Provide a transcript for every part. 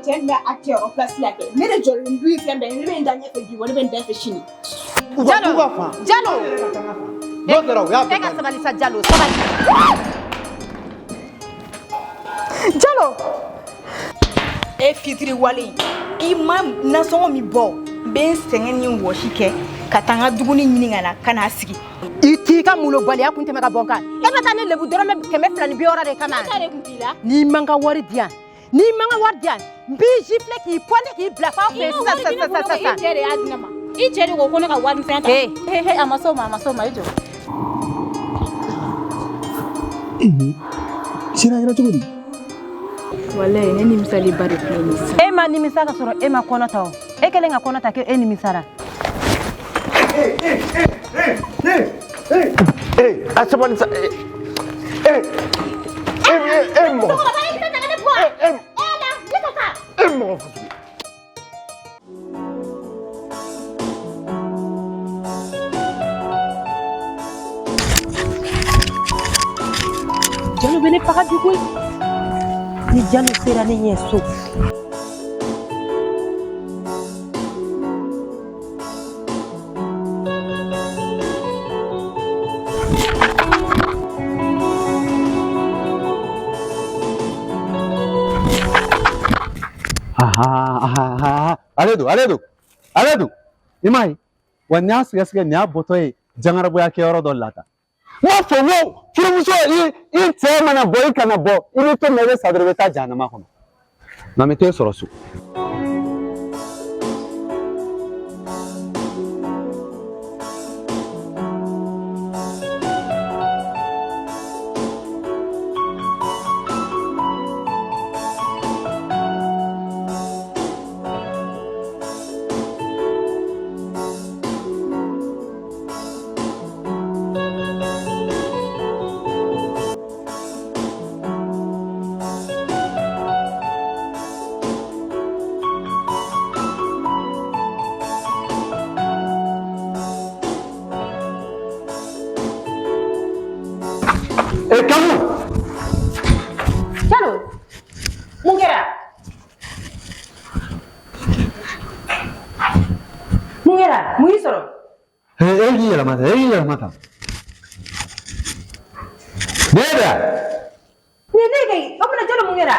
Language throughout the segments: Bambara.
Cɛ min bɛ a cɛyɔrɔ place la kɛ, ne de jɔlen du ye fɛn bɛɛ ye. Ne bɛ n da ɲɛfɛ bi wa ne bɛ n da fɛ sini. Jalo, Jalo. N'o kɛra, u y'a E ka sabali sa, Jalo, sabali. Jalo, e fitiri wale, i ma nasɔngɔ min bɔ, n bɛ n sɛgɛn ni n wɔsi kɛ ka taa n ka dumuni ɲini ka na ka n'a sigi. I t'i ka molobaliya kun tɛmɛ ka bɔ n kan. E bɛ taa ne lebu dɔrɔmɛ 260 de kama. N'i ma n ka wari di yan, n'i ma n ka wari di yan, n b'i gifler, k'i pɔnte, k'i bila f'aw fɛ yen sisan sisan sisan sisan. I cɛ de y'a di ne ma. I cɛ de ko ko ne ka wari misɛn ta. Ee. He he, a ma s'o ma, a ma s'o ma, i jɔ. Sira kɛra cogo di? Walayi, ne nimisaliba de filɛ nin ye sisan. E ma nimisa ka sɔrɔ e ma kɔnɔ ta o. E kɛlen ka kɔnɔ ta k'e nimisara. Ee, a sabali sa. Ee, ee, ee, e mɔgɔ. E, e mɔgɔ fasugu. Jalo bɛ ne faga bi koyi. Ni Jalo sera ne ɲɛ so. Aha, aha, aha. Ale don, ale don, ale don. I m'a ye wa, nin y'a sɛgɛsɛgɛ, nin y'a bɔtɔ ye jangaraboya kɛyɔrɔ dɔ la tan. N b'a fɔ n ko furumuso, i cɛ mana bɔ, i kana bɔ, i bɛ to min na, i bɛ sa dɔrɔn, i bɛ taa jahanama kɔnɔ. Nka n bɛ t'e sɔrɔ so. E Kamu! Jalo, mun kɛra? Mun kɛra? Mun y'i sɔrɔ? E k'i yɛlɛma tan, e k'i yɛlɛma tan. Ne bɛ yan. Nin ye ne ye kɛ, o mana Jalo, mun kɛra?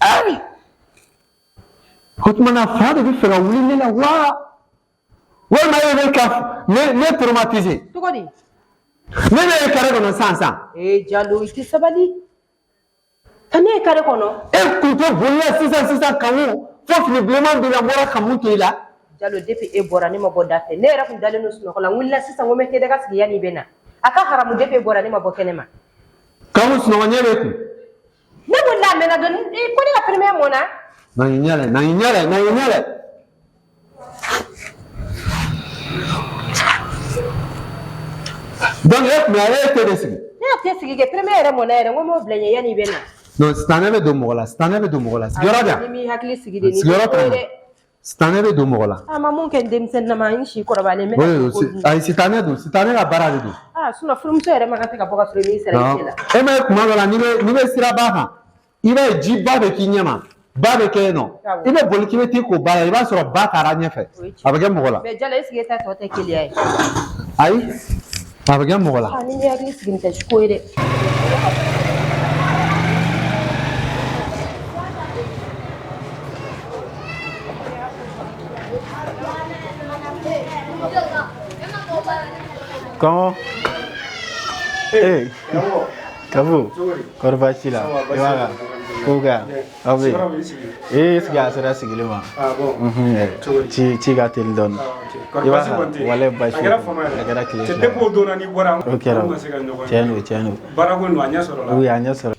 Ayi! O tuma na fa de bɛ fɛ ka wuli ne la wa? Walima e bɛ ka ne traumatiser. Cogo di? Ne bɛ e carré kɔnɔ sisan sisan. Ee Jalo, i tɛ sabali. Ka ne ye carré kɔnɔ? E kun tɛ boli la sisan sisan Kamu, fo fini bilenman b'i la, n bɔra ka mun to i la? Jalo, depuis e bɔra, ne ma bɔ da fɛ. Ne yɛrɛ kun dalen don sunɔgɔ la. N wulila sisan ko n bɛ te daga sigi yanni i bɛ na. A ka haramu, depuis e bɔra, ne ma bɔ kɛnɛ ma. Kamu, sunɔgɔ ɲɛ bɛ kun. Ne wulila a mɛnna dɔɔni, ko ne ka premier mɔnna. Na ɲi ɲɛ lɛ, na ɲi ɲɛ lɛ, na ɲi ɲɛ lɛ. Donc e kun bɛ e ye te de sigi. Ne y'a te sigi kɛ, premier yɛrɛ mɔnna yɛrɛ, n ko n b'o bila ɲɛ yanni i bɛ na. Non, sitanɛ bɛ don mɔgɔ la, sitanɛ bɛ don mɔgɔ la. Sigiyɔrɔ bɛ yan. Ni m'i hakili sigi de, nin Sigiyɔrɔ tɛ ko tɛ ye na. dɛ. Sitanɛ bɛ don mɔgɔ la. A ma mun kɛ n denmisɛnnin na ma, n si kɔrɔbalen n O de bɛna don. ko dun. Ayi, sitanɛ don, sitanɛ ka baara de don. Ah, sinon furumuso yɛrɛ man kan tɛ ka bɔ ka sɔrɔ i m'i sara i cɛ la. E ma ye, kuma dɔ la, n'i bɛ siraba kan, i b'a ye ji ba bɛ k'i ɲɛ ma, ba bɛ kɛ yen nɔ. Awɔ. I bɛ boli k'i bɛ t'i ko ba la, i b'a sɔrɔ ba taara ɲɛfɛ. O ye tiɲɛ. A bɛ kɛ mɔgɔ la. Mais Jalo, est ce que e ta tɔ tɛ keleya ye? Ayi, a bɛ kɛ mɔgɔ la. Ah, ni m'i hakili sigi, nin tɛ ko ye dɛ. Comment? Eh, Kabu, kɔri baasi la? I b'a kan? Ko ka aw bɛ yen? Ee, sigi a sera sigili ma. Unhun, yɛrɛ. Ci ci ka teli dɔɔni. I b'a kan? Walayi baasi A kɛra foyi fama tɛ. yɛrɛ. A kɛra tile Cɛ, 2. depuis o don na n'i bɔra, O kɛra an o. ma se ka ɲɔgɔn ye. Tiɲɛ don, tiɲɛ don. Baarako nin, a ɲɛ sɔrɔla. Oui, a ɲɛ sɔrɔ.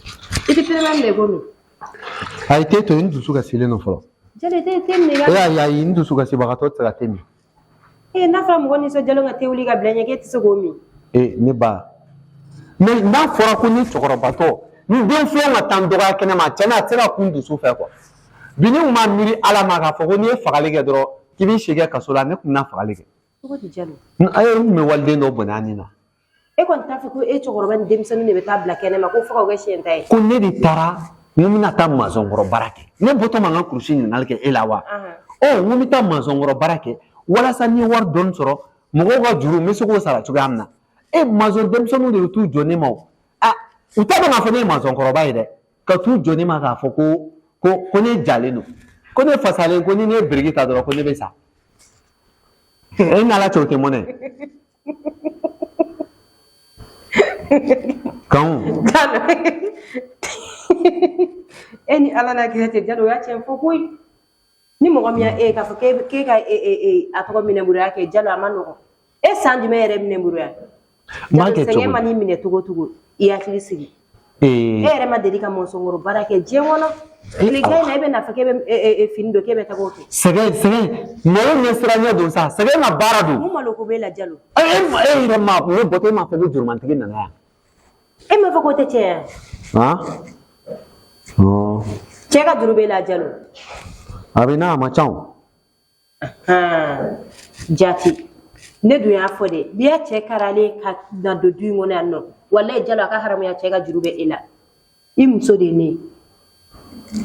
I tɛ premier minɛ ko min? Ayi, te to yen, n dusu kasilen don fɔlɔ. Jalo, i tɛ te minɛ i E ka. y'a ye, ayi, n dusu kasibagatɔ tɛ se ka te min. Ee, n'a fɔra mɔgɔ nisɔndiyalen ka te wuli ka bila ɲɛ, k'e tɛ se k'o min. E ne ba, mais n'a fɔra ko ni cɛkɔrɔbatɔ ni den filanw ka taa n dɔgɔya kɛnɛ ma, tiɲɛ na, a tɛ se ka kun dusu fɛ quoi. Bi ni kun ma miiri Ala ma k'a fɔ ko n'i ye fagali kɛ dɔrɔn k'i b'i si kɛ kaso la, ne kun bɛna fagali kɛ. Cogo di, Jalo? A ye, n kun bɛ waliden dɔ bɔnɛ a nin na. E kɔni t'a fɔ ko e cɛkɔrɔba ni denmisɛnnin de bɛ taa bila kɛnɛ ma ko fo k'aw kɛ siɲɛ ta ye. Ko ne de taara. N ko n bɛna taa maçon-kɔrɔ baara kɛ. Ne bɔtɔ ma n ka kurusi ɲininkali kɛ e la wa? Ɔ n ko n bɛ taa maçon-kɔrɔ baara kɛ walasa n ye wari dɔɔni sɔrɔ mɔgɔw ka juru n bɛ se k'o sara cogoya min na. E maçon denmisɛnninw de bɛ t'u jɔ ne ma o. A u t'a dɔn k'a fɔ ne ye maçon-kɔrɔba ye dɛ. Ka t'u jɔ ne ma k'a fɔ ko ne jalen don. Ko ne fasalen ko ni ne ye biriki ta dɔrɔn ko ne bɛ sa. E ni Ala cɛ o tɛ mɔnɛ. Kanw. Jalo. E ni Ala n'a kira cɛ Jalo o y'a tiɲɛ fɔ koyi. Ni mɔgɔ min y'a e k'a fɔ k'e ka a tɔgɔ minɛburuya kɛ Jalo a ma nɔgɔn. E san jumɛn yɛrɛ minɛburuya? N b'a kɛ Jalo sɛgɛn cogo ma di? n'i minɛ cogo o cogo i hakili sigi. E yɛrɛ ma deli ka mɔnsɔnkɔrɔ baara kɛ diɲɛ kɔnɔ. Tilegan in na e bɛ n'a fɔ k'e bɛ fini don k'e bɛ taga o kɛ. Sɛgɛn malo ɲɛsiranɲɛ don sa, sɛgɛn ka baara don. Mun malo ko b'e la Jalo? E yɛrɛ ma ne bɔtɔ e m'a fɔ ko jurumantigi nana yan. E m'a fɔ k'o tɛ tiɲɛ ye? Han? Cɛ ka juru b'e la Jalo. A bɛ n'a ma ca o. Jati ne dun y'a fɔ dɛ, n'i y'a cɛ karalen ka na don du in kɔnɔ yan nɔ, walayi Jalo a ka haramuya cɛ ka juru bɛ e la. I muso de ye ne ye.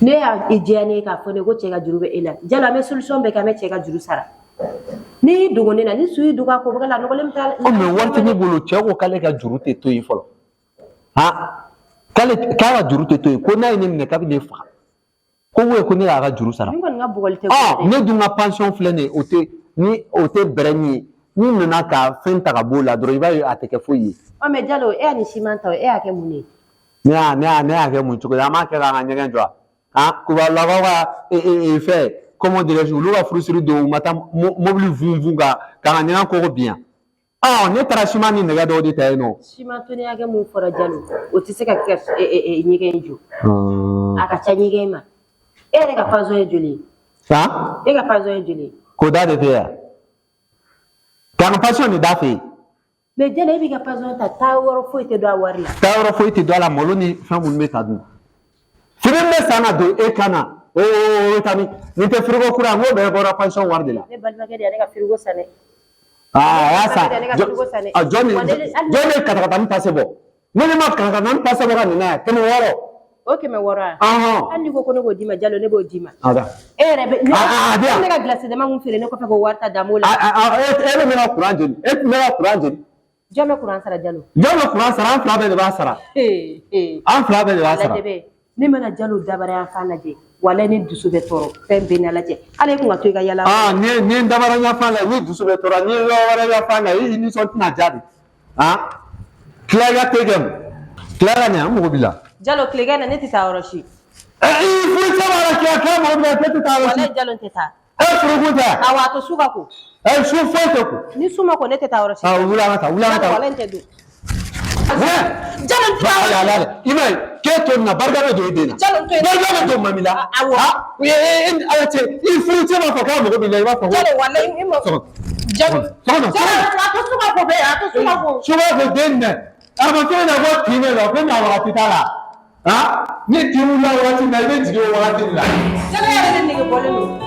Ne y'a i diya ne ye k'a fɔ ne ko cɛ ka juru bɛ e la. Jalo an bɛ solution bɛɛ kɛ, an bɛ cɛ ka juru sara. N'i y'i dogo ne na, ni su y'i dogo a kobaga la, a nɔgɔlen bɛ taa. Ɔ mais wari tɛ ne bolo, cɛ ko k'ale ka juru tɛ to yen fɔlɔ. Han? K'ale k'a ka juru tɛ to yen, ko n'a ye ne minɛ k'a bɛ ne faga. Ko wo ko ne y'a ka juru sara. Ni kɔni ka bugɔli tɛ. Ɔ ne dun ka pension filɛ nin ye, o tɛ ni o tɛ bɛrɛ min ye. N'i nana ka fɛn ta ka b'o la dɔrɔn i b'a ye a tɛ kɛ foyi ye. Ɔ mais Jalo e y'a ni siman ta, e y'a kɛ mun ye? Ne y'a kɛ mun cogo di? An b'a kɛ k'an ka ɲɛgɛn jɔ wa? Han, kubalakaw ka fɛn comment dirais-je, olu ka furusiri don u ma taa mobili vun ka k'an ka ɲɛgɛn kɔgɔ bin yan. Ɔ ne taara siman ni nɛgɛ dɔw de ta yen nɔ. Siman toni hakɛ mun fɔra Jalo, o tɛ se ka kɛ ɲɛgɛn in jɔ. A ka ca ɲɛgɛn in ma. E yɛrɛ ka pension ye joli ye? Han? E ka pension ye joli ye? K'o da de fɛ yan. K'an ka pension de da fɛ yen. Mais Jalo e b'i ka pension ta, taa yɔrɔ foyi tɛ don a wari la. Taa yɔrɔ foyi tɛ don a la, malo ni fɛn minnu bɛ ta dun. Fini bɛ san ka don e kan na, o taa ni nin tɛ frigo kura, n ko bɛɛ bɔra pension wari de la. Ne balimakɛ de ye ne ka frigo san dɛ. Aa a y'a san. Jɔn de ye katakatani pase bɔ? Ne ma katakatani pase bɔ ka nin na yan, 600. O 600 wa? Hali n'i ko ko ne k'o d'i ma Jalo, ne b'o d'i ma. E yɛrɛ bɛ ne ka glace dama mun feere ne kɔfɛ k'o wari ta dan m'o la. E bɛ ne ka courant jeni, e tun bɛ ka courant jeni. Jɔn bɛ courant sara Jalo? Jɔn bɛ courant sara? An fila bɛɛ de b'a sara. An fila bɛɛ de b'a sara. Ne mana Jalo dabara yan fan lajɛ, walayi ne dusu bɛ tɔɔrɔ, fɛn bɛɛ ni Ala cɛ. Hali e kun ka to i ka yala. Aa ni ye dabara ɲɛfan la, ni dusu bɛ tɔɔrɔ, ni ye yɔrɔ wɛrɛ ɲɛfan la, i nisɔn tɛna diya de. Han? Tila i ka te kɛ mun? Tila ka ɲɛ, an mago b'i la. Jalo tilegan na ne tɛ taa yɔrɔ si. I furucɛ b'a la k'i mago b'i la, k'e tɛ taa yɔrɔ si. Walayi Jalo n tɛ taa. E furukun tɛ? Awɔ, a to su ka ko. Su foyi tɛ ko. Ni su ma ko ne tɛ taa yɔrɔ si. Awɔ, wuli an ka taa, wuli an ka taa. Walayi n tɛ don. Jalo n tɛ taa. Ale, i m'a ye k'e to nin na, barika bɛ don e den na. Jalo n to yen. Barika bɛ don mami la. Awɔ. E ni Ala cɛ, i furucɛ b'a fɔ k'a mago b'i la, i b'a fɔ ko. Jalo walayi i ma. Jalo. Sɔgɔma. Jalo a to su ka ko bɛɛ, a to su ka ko. Su b'a fɔ den minɛ. A ma fɛn na ko tin de la, ko na wagati t'a la. Han? Ni tin wulila wagati min na, i bɛ jigin o wagati de la. Jalo yɛrɛ de nege bɔlen don.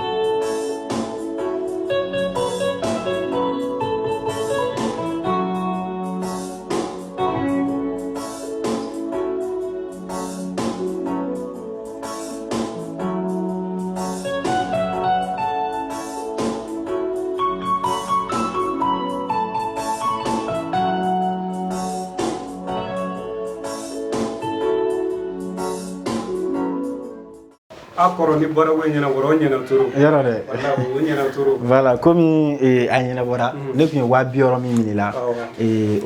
A kɔrɔ ni baarako in ɲɛnabɔra, o ɲɛna toro. Yɔrɔ dɛ. Walahi o ɲɛna toro. Voilà, komi a ɲɛnabɔra, ne tun ye 60 000 min minɛ la,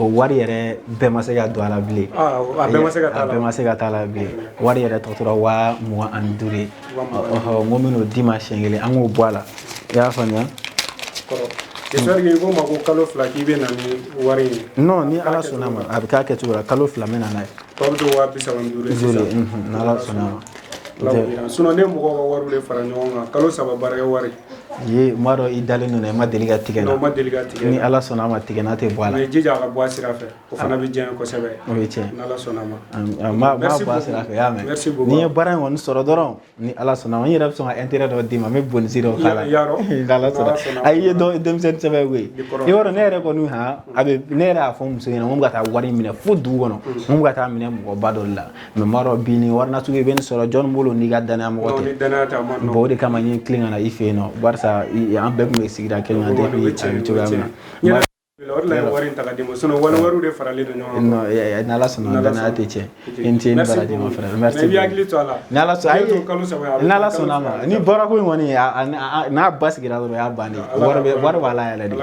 o wari yɛrɛ bɛɛ ma se ka don a la bilen. A bɛɛ ma se ka taa la. A bɛɛ ma se ka taa la bilen. Wari yɛrɛ tɔ tora 25 000 ye. Ɔhɔ, n ko n bɛn'o d'i ma siɲɛ kelen, an k'o bɔ a la. I y'a faamuya? Kɔrɔ. J'espère que i ko n ma ko kalo 2 k'i bɛ na ni wari in ye. Non, ni Ala sɔnna ma, a bɛ k'a kɛcogo la, kalo 2 n bɛ na n'a ye. Tɔ bɛ to 35 000 ye sisan. Ni Ala sɔnna ma. Sinon ne mɔgɔw ka wariw de fara ɲɔgɔn kan, kalo 3 baarakɛ wari. Ye n b'a dɔn i dalen don na, i ma deli ka tigɛ n na. Non, ma deli ka tigɛ. Ni Ala sɔnna a ma, tigɛ n'a tɛ bɔ a la. Mais jija a ka bɔ a sira fɛ, o fana bɛ diya n ye kosɛbɛ. O ye tiɲɛ. N'Ala sɔnna a ma. N b'a bɔ a sira fɛ, i y'a mɛn. Merci beaucoup. N'i ye baara in kɔni sɔrɔ dɔrɔn, ni Ala sɔnna a ma, n yɛrɛ bɛ sɔn ka intérêt dɔ d'i ma, n bɛ bonus dɔ k'a la. Yarɔ. Ni Ala sɔnna. Ayi, i ye denmisɛnnin sɛbɛ ye koyi. I b'a dɔn ne yɛrɛ kɔni han, a bɛ ne yɛrɛ y'a fɔ n muso ɲɛna, n ko n bɛ ka taa wari minɛ fo dugu kɔnɔ, n ko n bɛ ka taa minɛ mɔgɔba dɔ de la. Mais n b'a dɔn bi nin wari nasugu i bɛ nin sɔrɔ jɔnni bolo n'i ka danaya mɔgɔ tɛ. Ni danaya tɛ, a ma nɔgɔn. Bon, o de kama n ye tilen ka na i fɛ yen nɔ, barisa an bɛɛ tun bɛ sigida kelen na depuis a bɛ cogoya min na. O de la n ye wari in ta ka d'i ma, sinon wali wariw de faralen don ɲɔgɔn kan. Non, n'Ala sɔnna, danaya tɛ tiɲɛ. I ni ce, i ni baraji, mon frère. Merci. Mais i b'i hakili to a la. Ni Ala sɔnna, Bientôt kalo 3 a bɛ ni Ala kalo sɔnna a ma, ni baarako in kɔni n'a basigira dɔrɔn, o y'a bannen ye. Wari b'a la yɛrɛ de.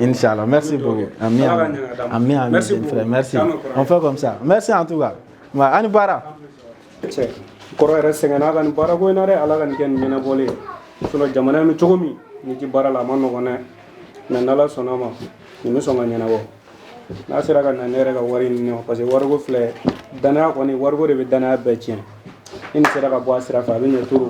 Inchallah, merci beaucoup. Ami ami. Ami ami, frère, merci. On fait comme ça. Merci en tout cas. Ani baara. Cɛ, kɔrɔ yɛrɛ sɛgɛnna a ka nin baarako in na dɛ, Ala ka nin kɛ nin ɲɛnabɔlen ye. Sinon jamana in bɛ cogo min, n'i ti baara la a ma nɔgɔn dɛ. Mais n'Ala sɔnna a ma, nin bɛ sɔn ka ɲɛnabɔ. N'a sera ka na ne yɛrɛ ka wari ɲini, parce que wariko filɛ, danaya kɔni, wariko de bɛ danaya bɛɛ tiɲɛ. Ni nin sera ka bɔ a sira fɛ, a bɛ ɲɛ turu.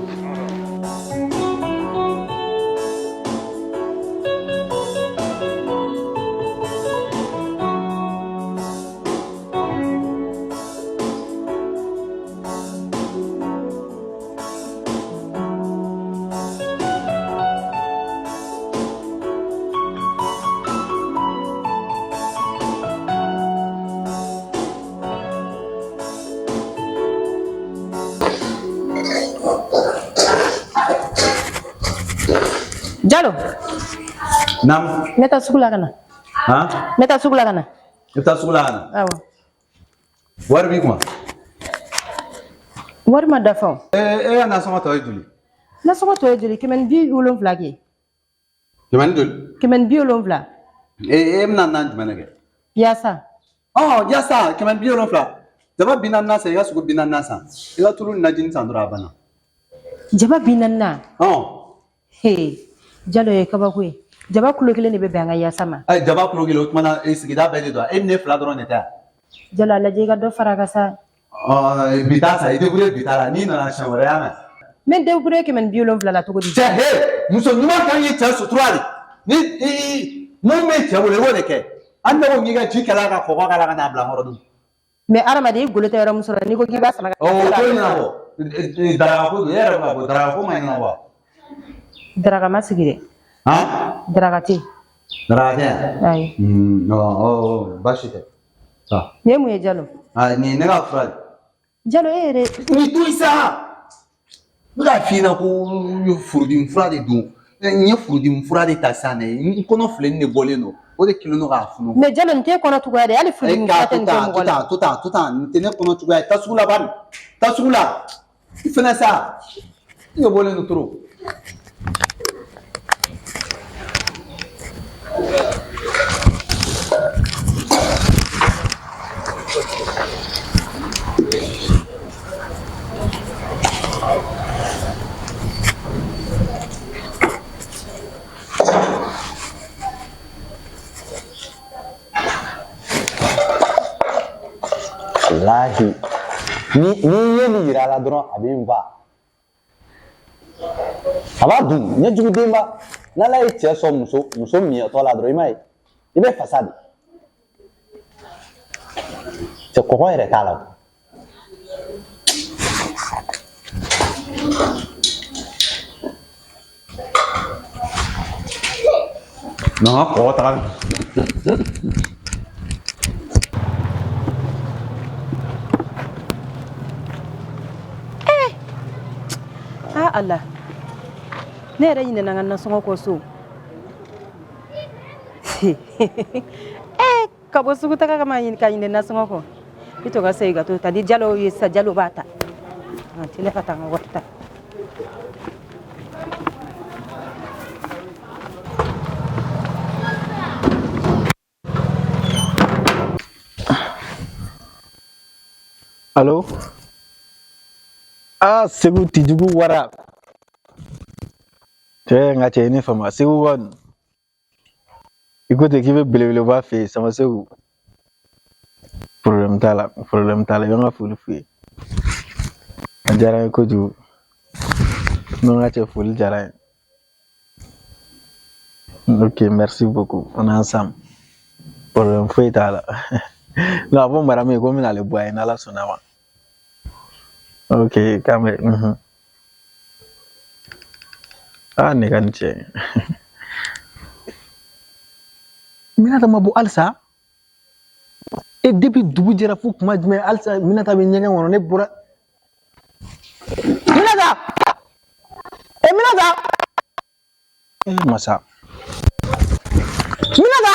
Jalo. Naam. N bɛ taa sugu la ka na. Han? N bɛ taa sugu la ka na. I bɛ taa sugu la ka na? Awɔ. Wari b'i kun? Wari ma dafa o. E ka nasɔngɔ tɔ ye joli? Nasɔngɔ tɔ ye joli? 170 kɛ. Kɛmɛ ni joli? 170. E bɛna nan jumɛn de kɛ? Yaasa. Ɔ yaasa, 170. Jaba 40 san, i ka sogo 40 san, i ka tulu ni najini san dɔrɔn, a banna. Jaba 40 na? Ɔn. He, Jalo ye kabako ye. Jaba kulo kelen de bɛ bɛn an ka yaasa ma. Ayi, jaba kulo kelen, o tuma na sigida bɛɛ de don, e ni ne fila dɔrɔn de tɛ yan. Jalo, a lajɛ i ka dɔ fara a kan sa. Ɔ bi ta sa, i débrouiller bi ta la, n'i nana siɲɛ wɛrɛ, y'a mɛn. N bɛ n débrouiller 170 la cogo di? Cɛ, he, muso ɲuman kan k'i cɛ sutura de. Ni i mun bɛ cɛ bolo, i b'o de kɛ. Hali ne ko k'i ka ji kɛlɛ ka kɔgɔ k'a la ka n'a bila n kɔrɔ dun. Mais hadamaden, i golo tɛ yɔrɔ min sɔrɔ, n'i ko k'i b'a sama ka. Ɔ o t'o ɲɛnabɔ. Daraka ko don, e yɛrɛ b'a fɔ daraka ko ma ɲɛnabɔ. Daraka ma sigi dɛ. Han? Daraka tɛ yen. Daraka tɛ yan? Ayi. Non, baasi tɛ. Taa. Nin ye mun ye Jalo? Aa, nin ye ne ka fura de. Jalo, e yɛrɛ. Nin to yen sa. N bɛ k'a f'i ɲɛna ko furudimi fura de don. N ye furudimi fura de ta sisan dɛ. N kɔnɔ filɛni de bɔlen don. O de kɛlen don k'a funu. Mais Jalo, nin t'e kɔnɔ cogoya dɛ. Hali furudimi fura tɛ nin kɛ mɔgɔ la. To tan, to tan, nin tɛ ne kɔnɔ cogoya ye. Taa sugu la bani. Taa sugu la. I fɛnɛ sa. I de bɔlen don trop. Walahi, ni ye nin yira a la dɔrɔn, a bɛ n fa. A b'a dun, ɲɛjugudenba. N'Ala ye cɛ sɔn muso miɲɛtɔ la dɔrɔn, i m'a ye, i bɛ fasa de. Cɛ kɔgɔ yɛrɛ t'a la o. Non, kɔgɔ taga. Ah Allah. Ne yɛrɛ ɲinɛna n ka nasɔngɔ kɔ so. Ka bɔ sugu taga kama ka ɲinɛ nasɔngɔ kɔ. I to ka segin ka t'o ta ni Jalo ye sisan, Jalo b'a ta. Nka teliya ka taa n ka wari ta. Allo? Ah, Segu Tijugu wara. Cɛ, n ka cɛ, i ni fama. Segu kɔni. I ko ten k'i bɛ belebeleba fɛ yen, Sama Segu. Problème t'a la, problème t'a la. I bɛ n ka foli f'u ye. A diyara n ye kojugu. N ka cɛ, foli diyara n ye. Ok, merci beaucoup. On est ensemble. Problème foyi t'a la. Non, a fɔ madame ye ko n bɛna ale bɔ a ye n'Ala sɔnna ma. Ok, k'an bɛn. Mhm. Ah, ne ka nin cɛ. Minata ma bɔ halisa. E depuis dugu jɛra fo kuma jumɛn halisa Minata bɛ ɲɛgɛn kɔnɔ ne bɔra. Minata! E Minata! E masa. Minata!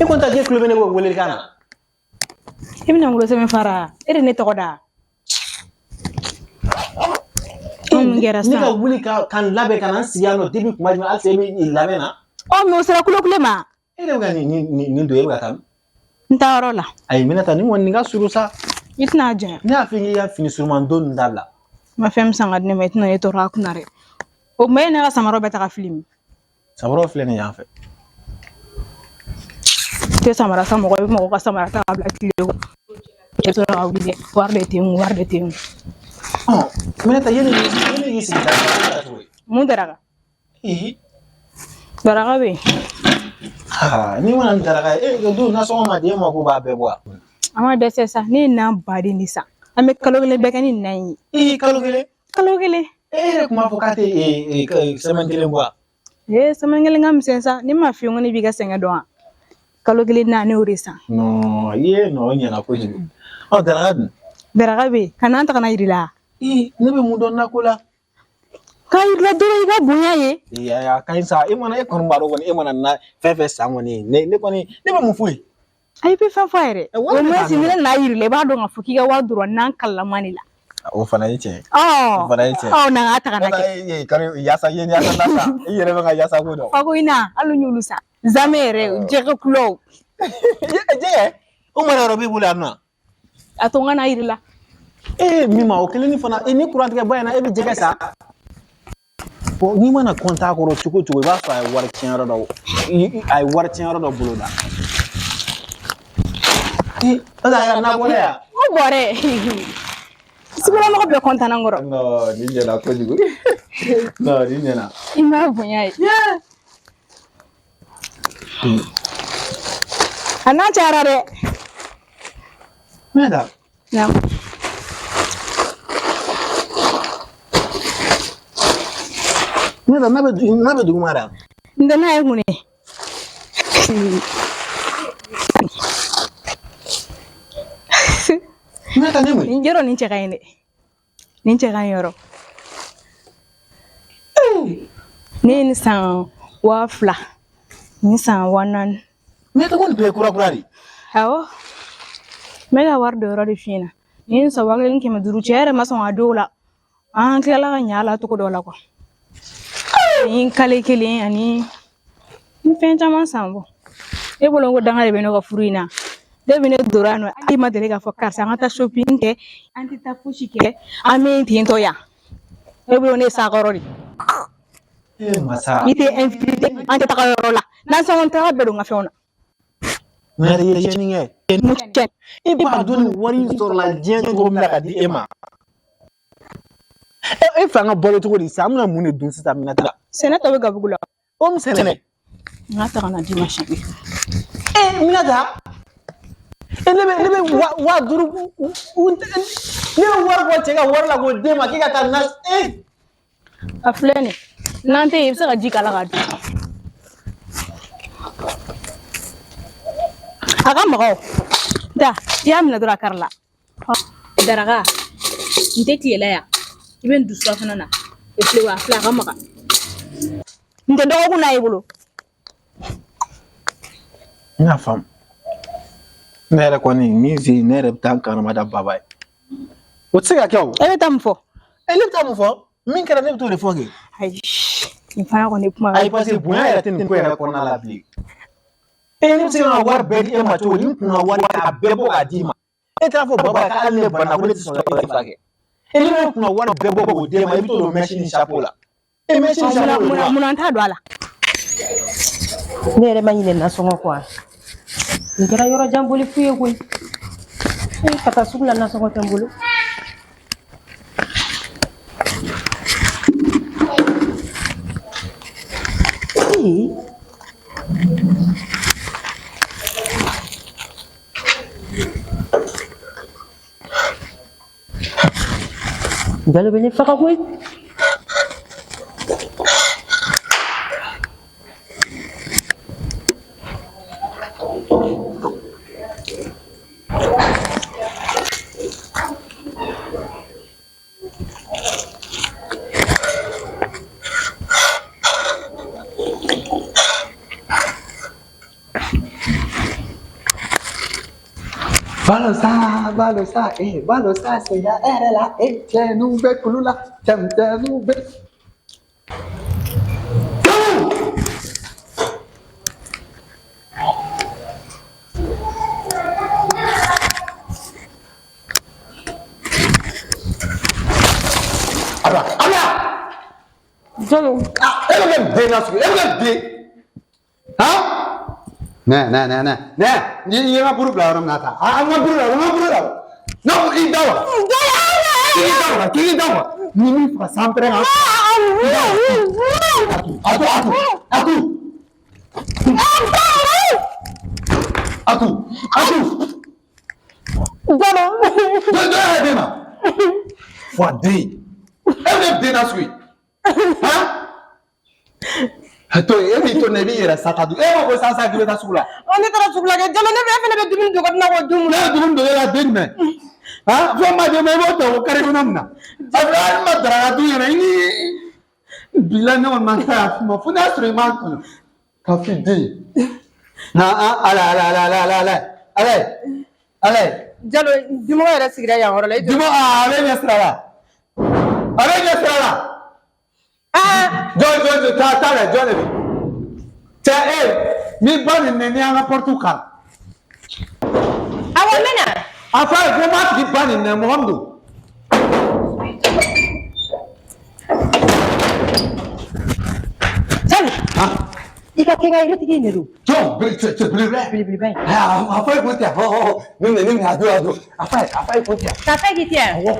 E kɔni ta k'e tulo bɛ ne welelikan na. I bɛna n wolosɛbɛn fara e de ne tɔgɔ da. Mun kɛra Ne ka sisan? wuli ka n labɛn ka na n sigi yan nɔ depuis kuma jumɛn halisa e bɛ i labɛn na. Ɔ mais o sera kulokule ma. E de bɛ ka nin don e bɛ ka taa min? N taa yɔrɔ la. Ayi Minata nin kɔni nin ka surun sa. I tɛna janya. Ne y'a f'i ye k'i ka fini suruman don ninnu dabila. I ma fɛn min san ka di ne ma i tɛna ne tɔɔrɔ a kunna dɛ. O tuma e ye ne ka samaraw bɛɛ ta ka fili min? Samaraw filɛ nin ye yan fɛ. I tɛ samara san mɔgɔ i bɛ mɔgɔ ka samara ta ka bila tile kɔrɔ. Cɛ bɛ sɔrɔ ka wuli dɛ wari de tɛ n kun wari de tɛ n kun. Ɔ Minata yanni k'i sigi ta cogo di? Mun daraka? Ee. Daraka bɛ yen. Aa n'i ma na ni daraka ye e dun nasɔngɔ ma di e ma k'u b'a bɛɛ bɔ wa? An ma dɛsɛ sa ne ye nan baden de san. An bɛ kalo kelen bɛɛ kɛ ni nan in ye. Ee kalo kelen? Kalo kelen. E yɛrɛ tun b'a fɔ k'a tɛ semaine kelen bɔ wa? Ee semaine kelen ka misɛn sa ne m'a f'i ye ko ne b'i ka sɛgɛn dɔn wa? Kalo kelen na ne y'o de san. Non i ye nɔ o ɲɛna kojugu. Ɔ daraka dun? Daraka bɛ yen ka nan ta ka na yir'i la. Ee ne bɛ mun dɔn nako la? K'a yir'i la dɔrɔn i ka bonya ye. Ee a ka ɲi sa e mana e kɔni b'a dɔn kɔni e mana na fɛn fɛn san kɔni ne kɔni ne bɛ mun f'u ye? Ayi i bɛ fɛn fɔ a yɛrɛ. Au moins ni ne nana yir'i la i b'a dɔn k'a fɔ k'i ka wari dɔrɔn nan kalama de la. O fana ye tiɲɛ ye. O fana ye tiɲɛ ye. Ɔ na n k'a ta ka na kɛ. Kari yasa ye yasa na sa i yɛrɛ bɛ ka yasa ko dɔn. Fako ina hali n y'olu san. Zamɛ yɛrɛ jɛgɛ kulɔw. Jɛgɛ o mara yɔrɔ b'i bolo yan nɔ. A to n ka na yir'i la. Ee min ma o kelen ni fana ni kuran tigɛ ba in na e bɛ jɛgɛ san. Bon n'i mana kɔntan a kɔrɔ cogo o cogo i b'a sɔrɔ a ye wari tiɲɛ yɔrɔ dɔ a ye wari tiɲɛ yɔrɔ dɔ bolo da. Ee parce que a ka nakɔ la yan. O bɔrɛ. Sugulamɔgɔ bɛɛ kɔntan na n kɔrɔ. Non nin ɲɛna kojugu. Non nin ɲɛna. I m'a bonya ye. A n'a cayara dɛ. Minata. Naamu. Minata n'a bɛ duguma da. N tɛ n'a ye mun ye? Minata ne mun ye? Nin yɔrɔ nin cɛ ka ɲi dɛ. Nin cɛ ka ɲi yɔrɔ. Ne ye nin san 2000. Nin san 4000. Minata ko nin bɛɛ ye kura kura de ye. Awɔ. N bɛ ka wari don yɔrɔ de f'i ɲɛna. Nin ye nin san 1500 cɛ yɛrɛ ma sɔn ka don o la. An tilala ka ɲa a la cogo dɔ la kuwa. Ni kale kelen ani n fɛn caman san bɔ. E bolo ko danga de bɛ ne ka furu in na. Depuis ne donna yan nɔ i ma deli k'a fɔ karisa an ka taa shopping kɛ an tɛ taa fosi kɛ an bɛ ten tɔ yan. E bolo ne ye sakɔrɔ de. Ee masa. I tɛ invité an tɛ taga yɔrɔ la. N'an sɔngɔ taga bɛɛ don n ka fɛnw na. Minata i ye tiɲɛni kɛ. E b'a dɔn nin wari in sɔrɔla diɲɛ cogo min na ka di e ma. E fɛ an ka balo cogo di sisan an bɛna mun de dun sisan Minata? Sɛnɛ tɔ bɛ gabugu la. O min sɛnɛ. N k'a ta ka na d'i ma siɲɛ. Ee Minata. E ne bɛ 5000 ne bɛ wari bɔ cɛ ka wari la k'o d'e ma k'e ka taa na ee. A filɛ nin ye n'an tɛ yen i bɛ se ka ji k'a la k'a dun. A ka maga o. Da i y'a minɛ dɔrɔn a kari la. Daraka n tɛ tilela yan i bɛ n dusu fana na e filɛ wa a filɛ a ka maga. N tɛ dɔgɔkun n'a y'i bolo. N y'a faamu. Ne yɛrɛ kɔni min se ne yɛrɛ bɛ taa n kanuma da baba ye. O tɛ se ka kɛ o. E bɛ taa mun fɔ? E ne bɛ taa mun fɔ? Min kɛra ne bɛ t'o de fɔ kɛ. Ayi nin fana kɔni kuma. Ayi parce que bonya yɛrɛ tɛ nin ko yɛrɛ kɔnɔna la bilen. E ne bɛ se ka n ka wari bɛɛ di e ma cogo di? N kun ka wari k'a bɛɛ bɔ k'a d'i ma. E taara fɔ baba ye k'ale ne banna ko ne tɛ sɔn ka e furakɛ. E ne bɛ n kun ka wari bɛɛ bɔ k'o d'e ma i bɛ t'o don mɛsi ni chapeau la. E mɛsi ni chapeau de don wa? Munna n t'a don a la? Ne yɛrɛ ma ɲinɛ nasɔngɔ kɔ wa? Nin kɛra yɔrɔ jan boli fu ye koyi. Ka taa sugu la nasɔngɔ tɛ n bolo. Jalo bɛ ne faga koyi. Balo sa, balo sa, eh, balo sa, sera hɛrɛ la, eh, cɛnu bɛ kulu la, cɛmisɛnninw bɛ. Ala, ala! Jalo. Ah, e bɛ kɛ den nasugu, e bɛ kɛ den. Han? Nɛ, nɛ, nɛ, nɛ, nɛ, i ye n ka buru bila yɔrɔ min na tan. Ah, n ka buru la, n ka buru la. Ne ko i da wa. K'i da wa, k'i da wa. Ni min faga sanpɛrɛn kan. A to, a to, a to. A to, a to. Jalo. Jɔn jɔn yɛrɛ den ma. Fɔ den. E bɛ kɛ den nasugu ye. Han? To e b'i to ne b'i yɛrɛ sa ka dun. E ma ko sisan k'i bɛ taa sugu la. Ɔ ne taara sugu la kɛ Jalo ne bɛ e fana bɛ dumuni dogo na k'o dun mun Ne na. ye dumuni dogo e la den jumɛn? Han? Fɛn ma d'e ma i b'o ta o kari kɔnɔ mun na? A filɛ hali ma daraka dun yɛrɛ i ni bila ne kɔni ma taa yan f'i ma fo n'a y'a sɔrɔ i m'a kanu ka f'i den. Na ala ala ala ala ala ala ala ala. Jalo dimɔgɔ yɛrɛ sigira yan yɔrɔ la. Dimɔgɔ a bɛ ɲɛ sira la. A bɛ ɲɛ sira la. Aa. Jɔn jɔn jɔn taa taa lɛ jɔn de bɛ. Cɛ e n'i ba nin nɛni an ka porte kan. Awɔ n bɛ na. A fɔ a ye ko n b'a tigi ba nin nɛ mɔgɔ min don. Jalo. I ka kɛnkɛyiri tigi in de don. Jɔn cɛ cɛ belebele. Belebeleba in. A fɔ a ye ko tɛ hɔ ne minɛ ne minɛ a don a don a fɔ a ye a fɔ a ye ko tɛ. K'a fɛ k'i tɛ yan. Awɔ.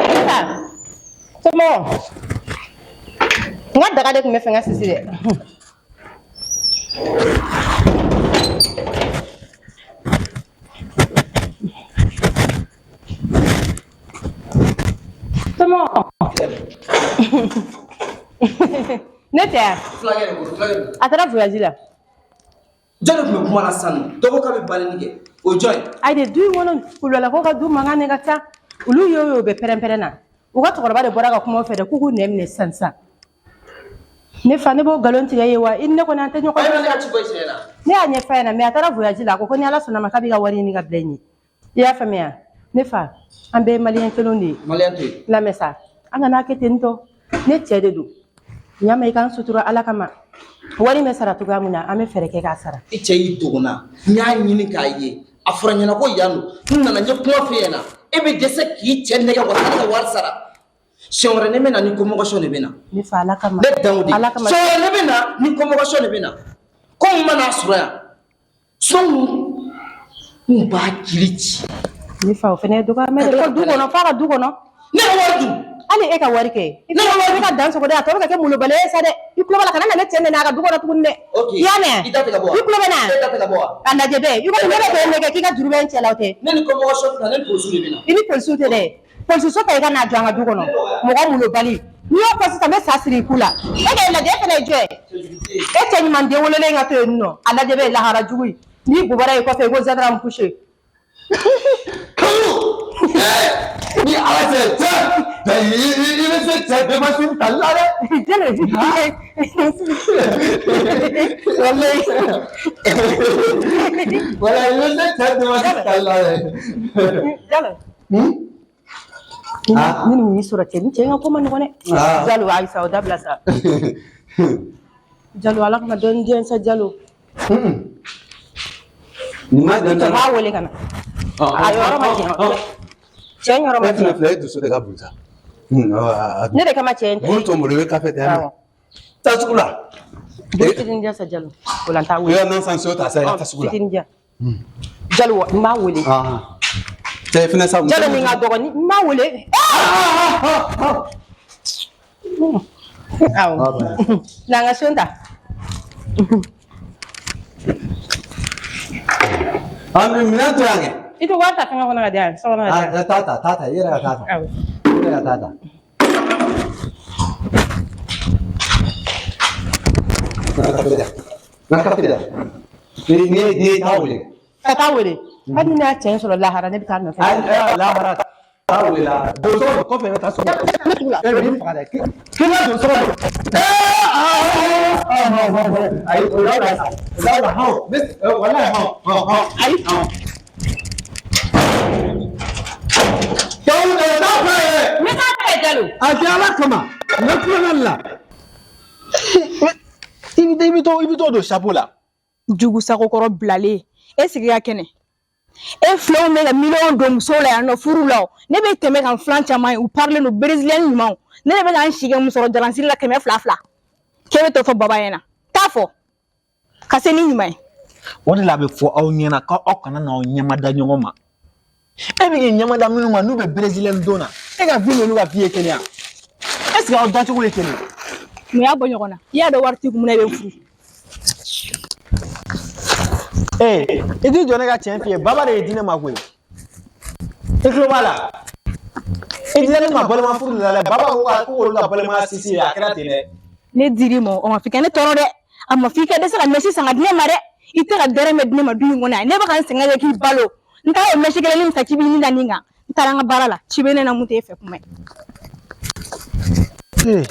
Sisan somɔgɔw n ka daga de tun bɛ fɛ n ka sisi dɛ. Somɔgɔw ne tɛ yan. Fulakɛ de ko fulakɛ de. A taara voyage la. Jɔn de tun bɛ kuma la sisan nɔ dɔ ko k'a bɛ balani kɛ o ye jɔn ye. Ayi de du in kɔnɔ kulubalakaw ka du mankan de ka ca olu ye o ye u bɛ pɛrɛn-pɛrɛn na u ka cɛkɔrɔba de bɔra ka kuma u fɛ dɛ k'u k'u nɛn minɛ sisan sisan ne fa ne b'o nkalon tigɛ ye wa i ni ne kɔni an tɛ ɲɔgɔn A ye ne ka ci bɔ i tiɲɛ na. Ne y'a ɲɛfɔ a ɲɛna mais a taara voyage la a ko ko ni ala sɔnna ma k'a b'i ka wari ɲini ka bila i ɲɛ i y'a faamuya ne fa an bɛɛ ye maliyɛn kelenw de ye. Maliyɛn to yen. Lamɛn sa an kana kɛ ten tɔ ne cɛ de don ɲama i k'an sutura ala kama wari bɛ sara cogoya min na an bɛ fɛɛrɛ kɛ k'a sara. I cɛ y'i dogo n na n y'a ɲini k'a ye a fɔra n ɲɛna ko yan don n nana n ye kuma f'e ɲɛna e bɛ dɛsɛ k'i cɛ nɛgɛ wa ne ka wari sara siɲɛ wɛrɛ ne bɛ na ni convocation de bɛ na. Ne fa ala kama. Ne dan o de. Ala kama. Siɲɛ wɛrɛ ne bɛ na ni convocation de bɛ na ko n ma n'a sɔrɔ yan sinon n b'a jiri ci. Ne fa o fana ye dɔgɔyama ye dɛ fo du kɔnɔ f'a ka du kɔnɔ. Ne ka wari dun. Hali e ka wari kɛ. Ne ka wari ka dan sogo dɛ a tɔ bɛ ka kɛ molobaliya ye sa dɛ i tulo b'a la kana na ne cɛ nɛni a ka du kɔnɔ tuguni dɛ. Ok. I y'a mɛn. I da tɛ ka bɔ wa? I tulo bɛ na. E da tɛ ka bɔ wa? A lajɛ bɛɛ i kɔni ne bɛ k'e nɛgɛ k'i ka juru bɛ n cɛ la o tɛ. Ne ni convocation tɛ na ne ni polisiw de bɛ na. I ni polisiw tɛ dɛ polisiso ta i ka n'a jɔ an ka du kɔnɔ mɔgɔ molobali n'i y'o fɔ sisan n bɛ sa siri i ku la e k'e lajɛ e fana ye jɔn ye e cɛ ɲuman den wololen ka to yen nɔ a lajɛ bɛ lahara jugu ye n'i bobara i kɔfɛ i ko zadara couché. Ni ala cɛ cɛ i bɛ se cɛ denmansin tali la dɛ. Jalo. Walayi. Walayi i bɛ se cɛ denmansin tali la dɛ. Jalo. Ni nin y'i sɔrɔ cɛ ni cɛ in ka ko ma nɔgɔn dɛ. Jalo ayi sa o dabila sa. Jalo ala kana dɔɔnin di yan sa Jalo. Nin ma dan N b'a wele ka na. A yɔrɔ ma jan. Cɛ in yɔrɔ ma E fɛnɛ jan. filɛ e dusu de ka bon sa. Ne de kama cɛ in tɛ. Bolo to n bolo i bɛ kafe ta yan. Awɔ. Taa sugu la. Bolo fitinin di yan sa Jalo. O la n t'a I wele. ka nan san ta sa i ka taa sugu la. Fitinin di yan. Jalo n b'a wele. Cɛ fɛnɛ sa. Jalo min ka dɔgɔnin n b'a wele. Awɔ. Na n ka son ta. An bɛ minɛn to yan kɛ. I tɛ wari ta fɛngɛ kɔnɔ ka di yan, so kɔnɔ ka di yan. Ah, taa ta, taa ta, i yɛrɛ ka taa ta. Awɔ. I yɛrɛ ka taa ta. Na ka kafe da. Na kafe da. Ni taa wele. Ka taa wele. Hali ni ne y'a cɛ in sɔrɔ lahara, ne bɛ taa nɔfɛ. Ayi, lahara. Taa wele la. Don so kɔnɔ, kɔfɛ i bɛ taa so kɔnɔ. Ne tugu la. E bɛ nin faga dɛ. K'i ka don so kɔnɔ. Ee, aa, ayi, o dabila sa. O dabila, hɔn. Ne, walayi, hɔn, hɔn, hɔn. Ayi. Cɛw, taa fɛ yɛrɛ. Ne t'a fɛ Jalo. A kɛ Ala kama. Ne tulonkɛ nin la. I bɛ t'o don chapeau la. Jugu sagokɔrɔ bilalen e sigi ka kɛnɛ e filanw bɛ ka miliyɔn don musow la yan nɔ furu la o ne bɛ tɛmɛ ka n filan caman ye u parilen don bereziliyɛn ɲumanw ne de bɛ ka n si kɛ musɔrɔ jalansiri la 200 2 k'e bɛ t'o fɔ baba ɲɛna t'a fɔ ka se ni ɲuman ye. O de la a bɛ fɔ aw ɲɛna k'aw kana n'aw ɲɛmada ɲɔgɔn ma. E bɛ k'i ɲɛmada minnu ma n'u bɛ bereziliyɛn don na, e ka vie n'olu ka vie ye kelen ye wa? Est ce que aw dacogo ye kelen ye? Mun y'a bɔ ɲɔgɔn na? I y'a dɔn wari t'i kun mun na i bɛ n furu? Ee, i t'i jɔ ne ka tiɲɛ f'i ye, baba de ye di ne ma koyi. I tulo b'a la? I dila ne ma balima furu de la dɛ, baba ko k'olu ka balimaya sinsin a kɛra ten dɛ. Ne dir'i ma o ma f'i ka ne tɔɔrɔ dɛ, a ma f'i ka dɛsɛ ka mɛsi san ka di ne ma dɛ, i tɛ ka dɛrɛmɛ di ne ma du in kɔnɔ yan, ne bɛ ka n sɛgɛn kɛ k'i balo, n taara o mɛsi kelen min san k'i b'i ni da nin kan, n taara n ka baara la, ci bɛ ne na mun t'e fɛ kuma ye. Ee,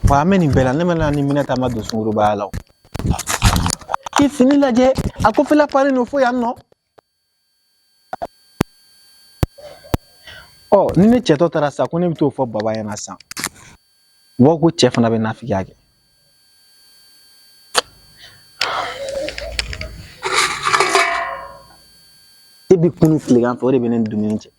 wa an bɛ nin bɛɛ la, ne bɛna ni minɛ ta ma don sungurubaya la o. I fini lajɛ, a kɔfɛla palen don fo yan nɔ. Ɔ, ni ne cɛtɔ taara sisan ko ne bɛ t'o fɔ baba ɲɛna sisan, u b'a fɔ ko cɛ fana bɛ nafigiya kɛ. Depi kunun tilegan fɛ o de bɛ ne ni dumuni cɛ.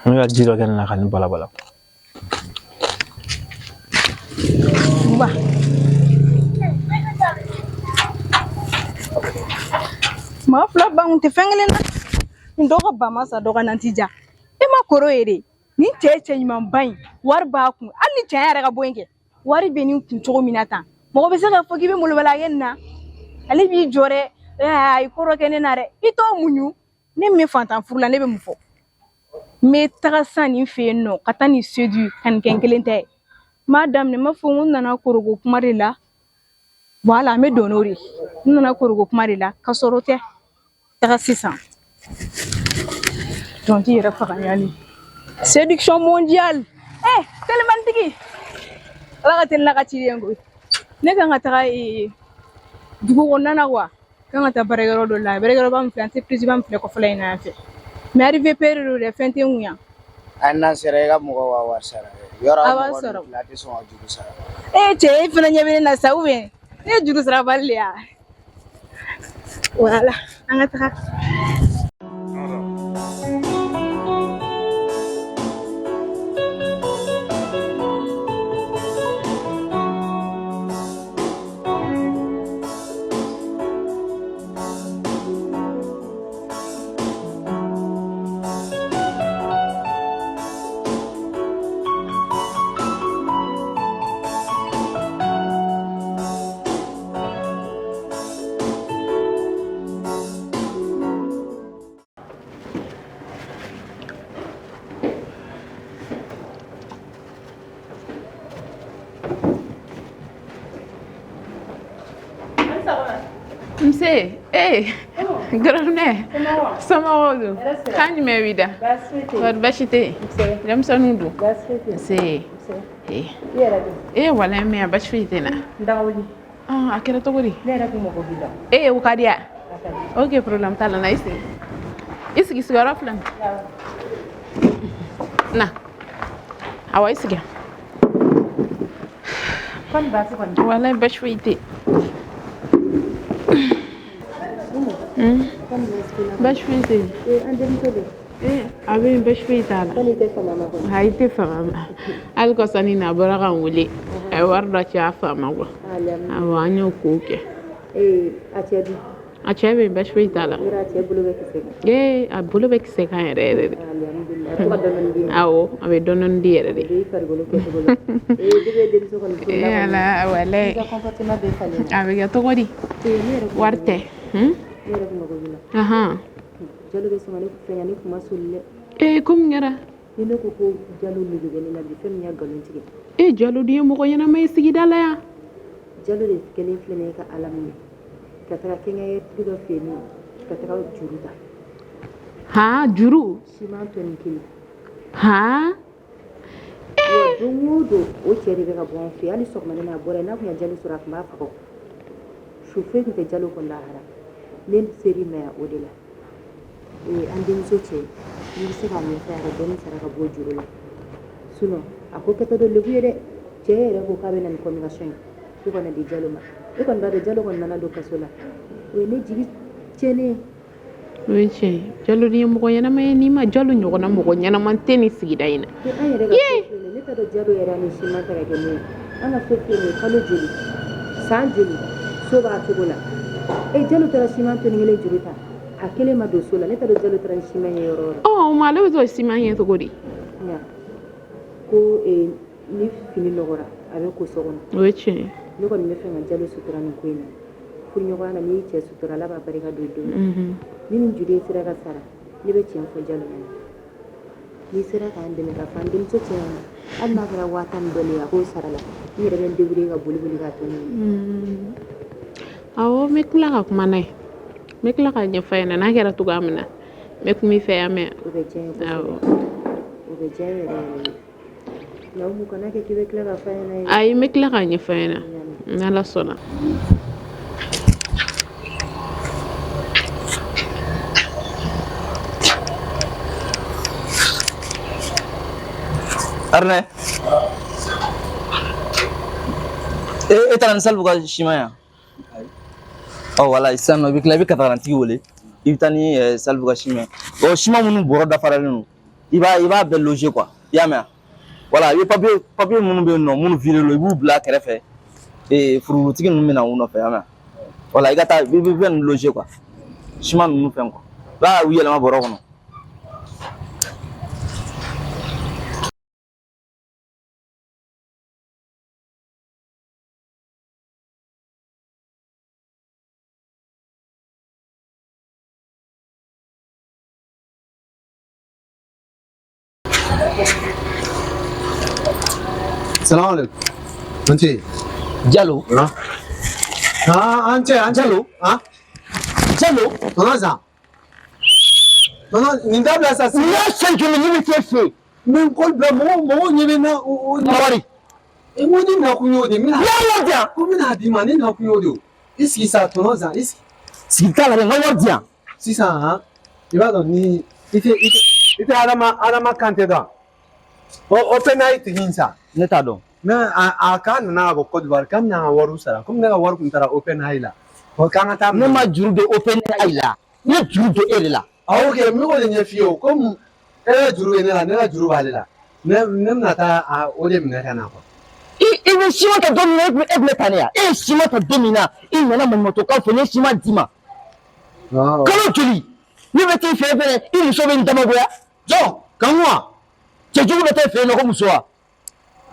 N bɛ ka ji dɔ kɛ nin na ka nin balabala. Buba. Maa fila ban kun tɛ fɛn kelen na. Nin dɔ ka ba ma sa dɔ ka nan ti ja. E ma koro ye de. Nin cɛ ye cɛ ɲumanba in, wari b'a kun. Hali ni cɛ yɛrɛ ka bɔ yen kɛ. Wari bɛ nin kun cogo min na tan. Mɔgɔ bɛ se k'a fɔ k'i bɛ molobaliya kɛ nin na. Ale b'i jɔ dɛ. A ye ko dɔ kɛ ne na dɛ. I t'o muɲu. Ne min bɛ fantan furu la, ne bɛ mun fɔ? N bɛ taga sisan nin fɛ yen nɔ ka taa nin séduire ka nin kɛ n kelen tɛ. N b'a daminɛ n b'a fɔ n ko n nana koroko kuma de la. Voilà, n bɛ don n'o de ye. N nana koroko kuma de la ka sɔrɔ o tɛ. Taga sisan. Jɔn t'i yɛrɛ faga ɲali. Séduction mondiale. Eh, telimantigi. Ala ka teli n'a ka ciden koyi. Ne kan ka taga dugu kɔnɔna na quoi. Kan ka taa baarakɛyɔrɔ dɔ la. Baarakɛyɔrɔba min filɛ, entreprise ba min filɛ kɔfɛla in na yan fɛ. Mais arrivé pere don dɛ, fɛn tɛ n kun yan. Hali n'an sera i ka mɔgɔw ka wari sara dɛ. Yɔrɔ A b'a mɔgɔ sɔrɔ. ninnu filɛ a tɛ sɔn ka juru sara. E cɛ, e fana ɲɛ bɛ ne na sa ou bien ne ye juru sarabali de ye wa? Voilà, an ka taga. Nse, eh, gɔrɔnɛ, somɔgɔw don? Kan jumɛn b'i da? Kɔri baasi tɛ yen? Denmisɛnninw dun? Nse. Eh, walayi n bɛ yan, baasi foyi tɛ n na. A kɛra cogo di? Eh, o ka di ya? Ok, problème t'a la, na i sigi. I sigi sigiyɔrɔ filɛ nin. Na. Awa i sigi. Walayi baasi foyi tɛ yen. Baasi foyi tɛ yen. A bɛ yen, baasi foyi t'a la. A i tɛ fama ma. Hali kɔsani na a bɔra ka n wele. A ye wari dɔ ci a fa ma quoi. Awɔ, an y'o kow kɛ. A cɛ dun? A cɛ bɛ yen, baasi foyi t'a la. Yɔrɔ a cɛ bolo bɛ kisɛ kan. Ee, a bolo bɛ kisɛ kan yɛrɛ yɛrɛ de. Alhamdulilayi, a to ka dɔɔni di. Awɔ, a bɛ dɔɔni dɔɔni di yɛrɛ de. A bɛ i farikolo kɛcogo la. Ee, depuis denmuso kɔni furula Ee kɔni. Ala, walayi. I ka comportement bɛɛ falen na. A bɛ kɛ cogo di? Ee, ne yɛrɛ kun Wari tɛ. Ne yɛrɛ kun mago b'i la. Ahan. Jalo bɛ sɔn ka ne fɛngɛ, ne kun ma soli dɛ. Ee, ko mun kɛra? Ni ne ko ko Jalo nege bɛ ne la bi, fɛn min y'a nkalon tigɛ. Ee, Jalo dun ye mɔgɔ ɲɛnama ye sigida la yan. Jalo de kɛlen filɛ nin ye ka Ala minɛ ka taga kɛnkɛyɛritigi dɔ fɛ yen nɔ ka taga juru ta. Han, juru? Siman tɔni kelen. Han? Wa don o don o cɛ de bɛ ka bɔ an fɛ yen, hali sɔgɔmada in na a bɔra yen, n'a tun ye Jalo sɔrɔ a tun b'a faga. Su foyi tun tɛ Jalo kɔ lahara. Ne ser'i ma yan o de la. Ee, an denmuso cɛ, n'i bɛ se k'a ɲɛfɔ a ye a ka dɔɔnin sara ka bɔ juru la. Sinon a ko kɛtɔ don lebu ye dɛ. Cɛ yɛrɛ ko k'a bɛ na ni communication ye ko ka na di Jalo ma. E kɔni b'a dɔn Jalo kɔni nana don kaso la. O ye ne jigi tiɲɛnen ye. O ye tiɲɛ ye. Jalo dun ye mɔgɔ ɲɛnama ye, n'i ma Jalo ɲɔgɔnna mɔgɔ ɲɛnama tɛ nin sigida in na. Ni an yɛrɛ ka so filɛ nin ye, ne t'a dɔn Jalo yɛrɛ ni siman ta ka kɛ mun ye. An ka so filɛ nin ye, kalo joli, san joli, so b'a cogo la. E Jalo taara siman tɔni kelen juru ta, a kelen ma don so la. Ne t'a dɔn Jalo taara ni siman ye yɔrɔ o yɔrɔ. Ɔ, o ma ale bɛ t'o siman ye cogo di? Nka ko ni fini nɔgɔra a bɛ ko so kɔnɔ. O ye tiɲɛ ye. Ne kɔni bɛ fɛ ka Jalo sutura nin ko in na. Furuɲɔgɔnya la, n'i y'i cɛ sutura, Ala b'a barika don i denw na. Ni nin juru in sera ka sara, ne bɛ tiɲɛ fɔ Jalo ɲɛna. N'i sera k'an dɛmɛ k'a fɔ an denmuso cɛ ɲɛna, hali n'a kɛra 10 000 ni dɔɔnin ye, a k'o sara la, n yɛrɛ bɛ n débrouiller ka boli boli k'a tɔ ɲini. Awɔ, n bɛ tila ka kuma n'a ye. N bɛ tila k'a ɲɛfɔ a ɲɛna n'a kɛra cogoya min na. N bɛ kuma i fɛ yan mɛn. O bɛ diya n ye kosɛbɛ. Awɔ. O bɛ diya n yɛrɛ yɛrɛ ye. Nka Umu, kana kɛ k'i bɛ tila k'a fɔ a ɲɛna ye. Ayi, n bɛ tila k'a ɲɛfɔ a ɲɛna. N'Ala sɔnna. Arnɛ. E taara ni Salifu ka siman yan? Ɔ wala, sisan nɔ i bɛ tila, i bɛ katarantigi wele, i bɛ taa ni Salifu ka siman ye. Ɔ siman minnu bɔrɔ dafaralen don, i b'a bɛɛ loger quoi, i y'a mɛn wa? Wala, i bɛ papier minnu bɛ yen nɔ, minnu viré don, i b'u bila kɛrɛfɛ. Ee, fururutigi ninnu bɛ na u nɔfɛ, i y'a mɛn wa? Wala, i ka taa, i bɛ fɛn ninnu loger quoi, siman ninnu fɛn quoi, i b'a u yɛlɛma bɔrɔ kɔnɔ. Salamu alaikum. An ce. Jalo. Ah, an ce, an ce. Jalo. Ah, Jalo. Tonton Zan. Tonton, nin dabila sa. Nin y'a siɲɛ joli ne bɛ t'e fɛ yen? N bɛ n kɔli bila mɔgɔw mɔgɔw ɲɛ bɛ n na o. N ka wari. E ko ne nakun y'o de ye. N bɛna. N y'a wari di yan. Ko n bɛna d'i ma, ne nakun y'o de ye. I sigi sa, tonton Zan, i sigi. Sigi t'a la dɛ, n ka wari di yan. Sisan han, i b'a dɔn ni i tɛ Adama Kante dɔn. O OpenAI tigi in sa. Ne t'a dɔn. Mais a k'a nana ka bɔ Côte d'Ivoire, k'an bɛna an ka wariw sara, komi ne ka wari kun taara OpenAI la. Ɔ k'an ka taa. Ne ma juru don OpenAI la. Ne juru don e de la. Ah ok, n bɛ k'o de ɲɛf'i ye o, komi e ka juru bɛ ne la, ne ka juru b'ale la. Ne bɛna taa a o de minɛ ka na quoi. I bɛ siman ta don min na, e tun bɛ taa ne ya. E ye siman ta don min na, i nana maɲumantɔkan fɔ, ne ye siman d'i ma. Kalo joli? Ne bɛ t'e fɛ yen fɛnɛ, i muso bɛ n damagoya. Jɔn, Kanku wa? Cɛjugu bɛ t'e fɛ yen nɔ ko muso wa?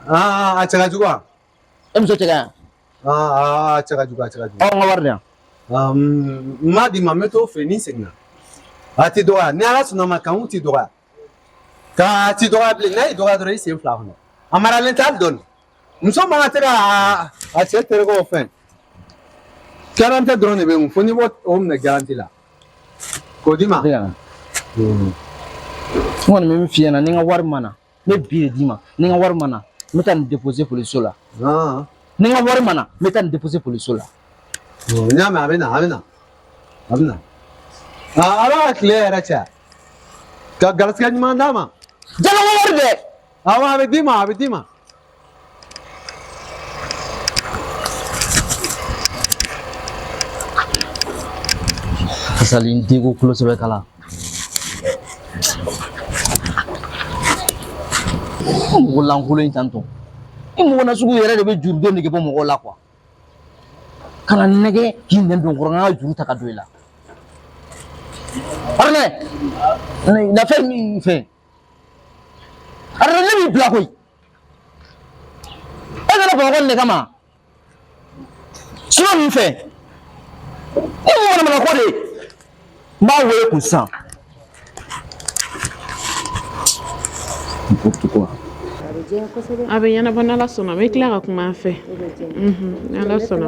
Ah, a cɛ ka jugu wa? E muso cɛ ka ɲi. Ah, a cɛ ka jugu, a cɛ ka jugu. Ɔ, n ka wari di yan. Ah, n m'a d'i ma, n bɛ t'o fɛ yen ni n seginna. A ti dɔgɔya, ni Ala sɔnna ma, Kanku ti dɔgɔya. K'a ti dɔgɔya bilen, n'a y'i dɔgɔya dɔrɔn i sen fila kɔnɔ. A maralen tɛ hali dɔɔni. Muso man kan tɛ ka a cɛ terikɛw fɛn. Garantie dɔrɔn de bɛ n kun, fo n'i b'o o minɛ garantie la. K'o d'i ma. N kɔni bɛ min f'i ɲɛna, ni n ka wari ma na, n bɛ bi de d'i ma. Ni n ka wari ma na, n bɛ taa nin déposer polisiso la. Ni n ka wari ma na, n bɛ taa nin déposer polisiso la. N y'a mɛn, a bɛ na, a bɛ na. A bɛ na. Ah, Ala ka tile yɛrɛ caya. Ka garisɛgɛ ɲuman d'a ma. Jalo, n ka wari dɛ. Awɔ, a bɛ d'i ma, a bɛ d'i ma. Kasali n denko kulo sɛbɛ kala. Mɔgɔ lankolon in tantɔ. I mɔgɔ nasugu yɛrɛ de bɛ juruden nege bɔ mɔgɔw la quoi. Kana nɛgɛ k'i nɛn don kɔrɔ, n ka juru ta ka don i la. Arnɛ, na fɛn min fɛn. Arnɛ, ne b'i bila koyi. E nana Bamakɔ nin de kama. Siman min fɛ. E mɔgɔ mana ko de. N b'a wele kun sisan. N'importe quoi. A bɛ ɲɛnabɔ n'Ala sɔnna, n bɛ tila ka kuma an fɛ. N'Ala sɔnna.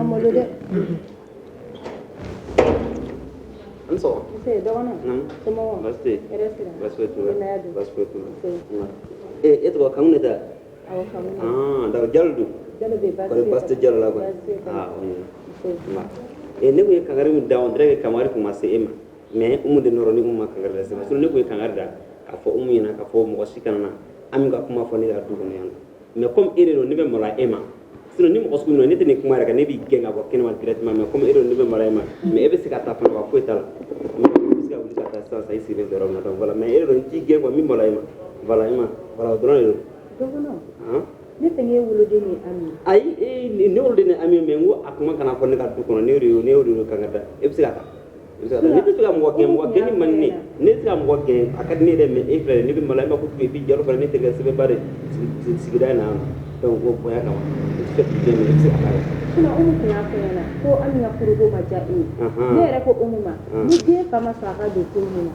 An sɔgɔma. Nse dɔgɔnɔ. Naamu. Somɔgɔw? Baasi tɛ yen. Hɛrɛ sira. Baasi foyi t'u la. Denbaya dun? Baasi foyi t'u la. Nse. Ee e tɔgɔ Kanku ne tɛ? Awɔ, Kanku. Ah, d'accord, Jalo dun? Jalo bɛ yen, baasi Kɔri foyi baasi t'a tɛ Jalo la kɔni? Baasi foyi t'a la. Ah, o ɲɛna. Nse. Nba. Ee ne tun ye kankari min da, on dirait que kankari tun ma se e ma. Mais Umu de nɔrɔ ni Umu ma kankari lase ma. Sinon ne tun ye kankari da k'a fɔ Umu ɲɛna k'a fɔ mɔgɔ si kana na Ami ka kuma fɔ ne ka du kɔnɔ yan nɔ. Mais comme e de don, ne bɛ maloya e ma. Sinon ni mɔgɔ sugu ninnu ne tɛ nin kuma yɛrɛ kɛ, ne b'i gɛn ka bɔ kɛnɛma directement, mais comme e de don, ne bɛ maloya e ma. Mais e bɛ se ka taa fana wa, foyi t'a la. Mais i bɛ se ka wuli ka taa sisan sisan, i sigilen tɛ yɔrɔ min na. Donc voilà, mais e de don, n t'i gɛn quoi, n bɛ maloya e ma. Voilà, e ma. Voilà, o dɔrɔn de don. Dɔgɔnɔ, Han? ne fɛ k'e woloden ye Ami ye. Ayi, e ne woloden ni Ami ye, mais n ko a kuma kana fɔ ne ka du kɔnɔ, ne y'o de kan ka da. E bɛ se ka taa. E bɛ se ka taa. Ne tɛ se ka mɔgɔ gɛn, mɔgɔ gɛnni man di ne ye. Ne tɛ se ka mɔgɔ gɛn, a ka di ne ye dɛ, mais e filɛ nin ye, ne bɛ maloya e ma kojugu, et puis Jalo fana ne terikɛ sɛbɛba de sigida in na yan nɔ. Donc o bonya kama, ne tɛ fɛ k'i gɛn, mais e bɛ se ka taa. Sinon Umu tun y'a fɔ n ɲɛna ko Ami ka furuko ma diya e ye. Ne yɛrɛ ko Umu ma, ni den fa ma sɔn a ka don furu min na,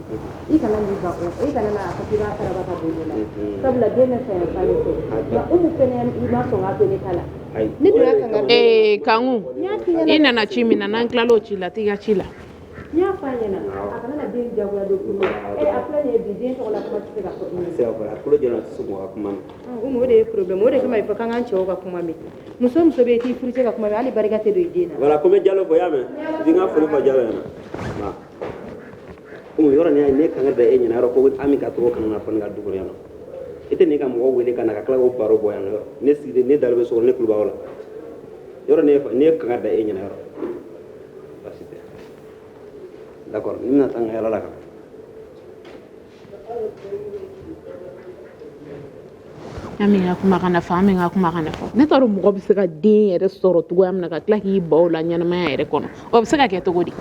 i kana n'i ban o, i kana na a fɔ k'i b'a karaba ka don o la. Sabula den bɛ fɛ yan fa de fɛ. Nka Umu fɛnɛ i ma sɔn k'a to ne ta la. Ne dun y'a kangari. Ee Kanku, i nana ci min na, n'an tilal'o ci la, t'i ka ci la. N y'a fɔ a ɲɛna, a kana na den jagoya don furu la. E a filɛ nin ye bi, den tɔgɔ la kuma tɛ se ka fɔ i A tɛ se ka fɔ, a tulo jɔlen, a tɛ se k'u ka kuma mɛn. Umu, o de ye problème, o de kama il faut k'an k'an cɛw ka kuma mɛn. Muso muso bɛ yen k'i furucɛ ka kuma mɛn, hali barika tɛ don i den na. Voilà, ko n bɛ Jalo fo, i y'a mɛn? I bɛ n ka foli fɔ Jalo ɲɛna. Voilà. Umu, yɔrɔ nin y'a ye, ne kan ka da e ɲɛna yɔrɔ ko Ami ka tɔgɔ kana na fɔ ne ka du kɔnɔ yan nɔ. I tɛ n'i ka mɔgɔw wele ka na ka tila k'o baro bɔ yan nɔ. Ne sigilen, ne dalen bɛ so kɔnɔ, ne tulo b'aw la. Yɔrɔ ne kan ka da e ɲɛna yɔrɔ. Baasi tɛ. D'accord, n bɛna taa n ka yala la ka na. Ami ka kuma kana fɔ, Ami ka kuma kana fɔ. Ne t'a dɔn mɔgɔ bɛ se ka den yɛrɛ sɔrɔ cogoya min na ka tila k'i ban o la ɲɛnamaya yɛrɛ kɔnɔ. O bɛ se ka kɛ cogo di?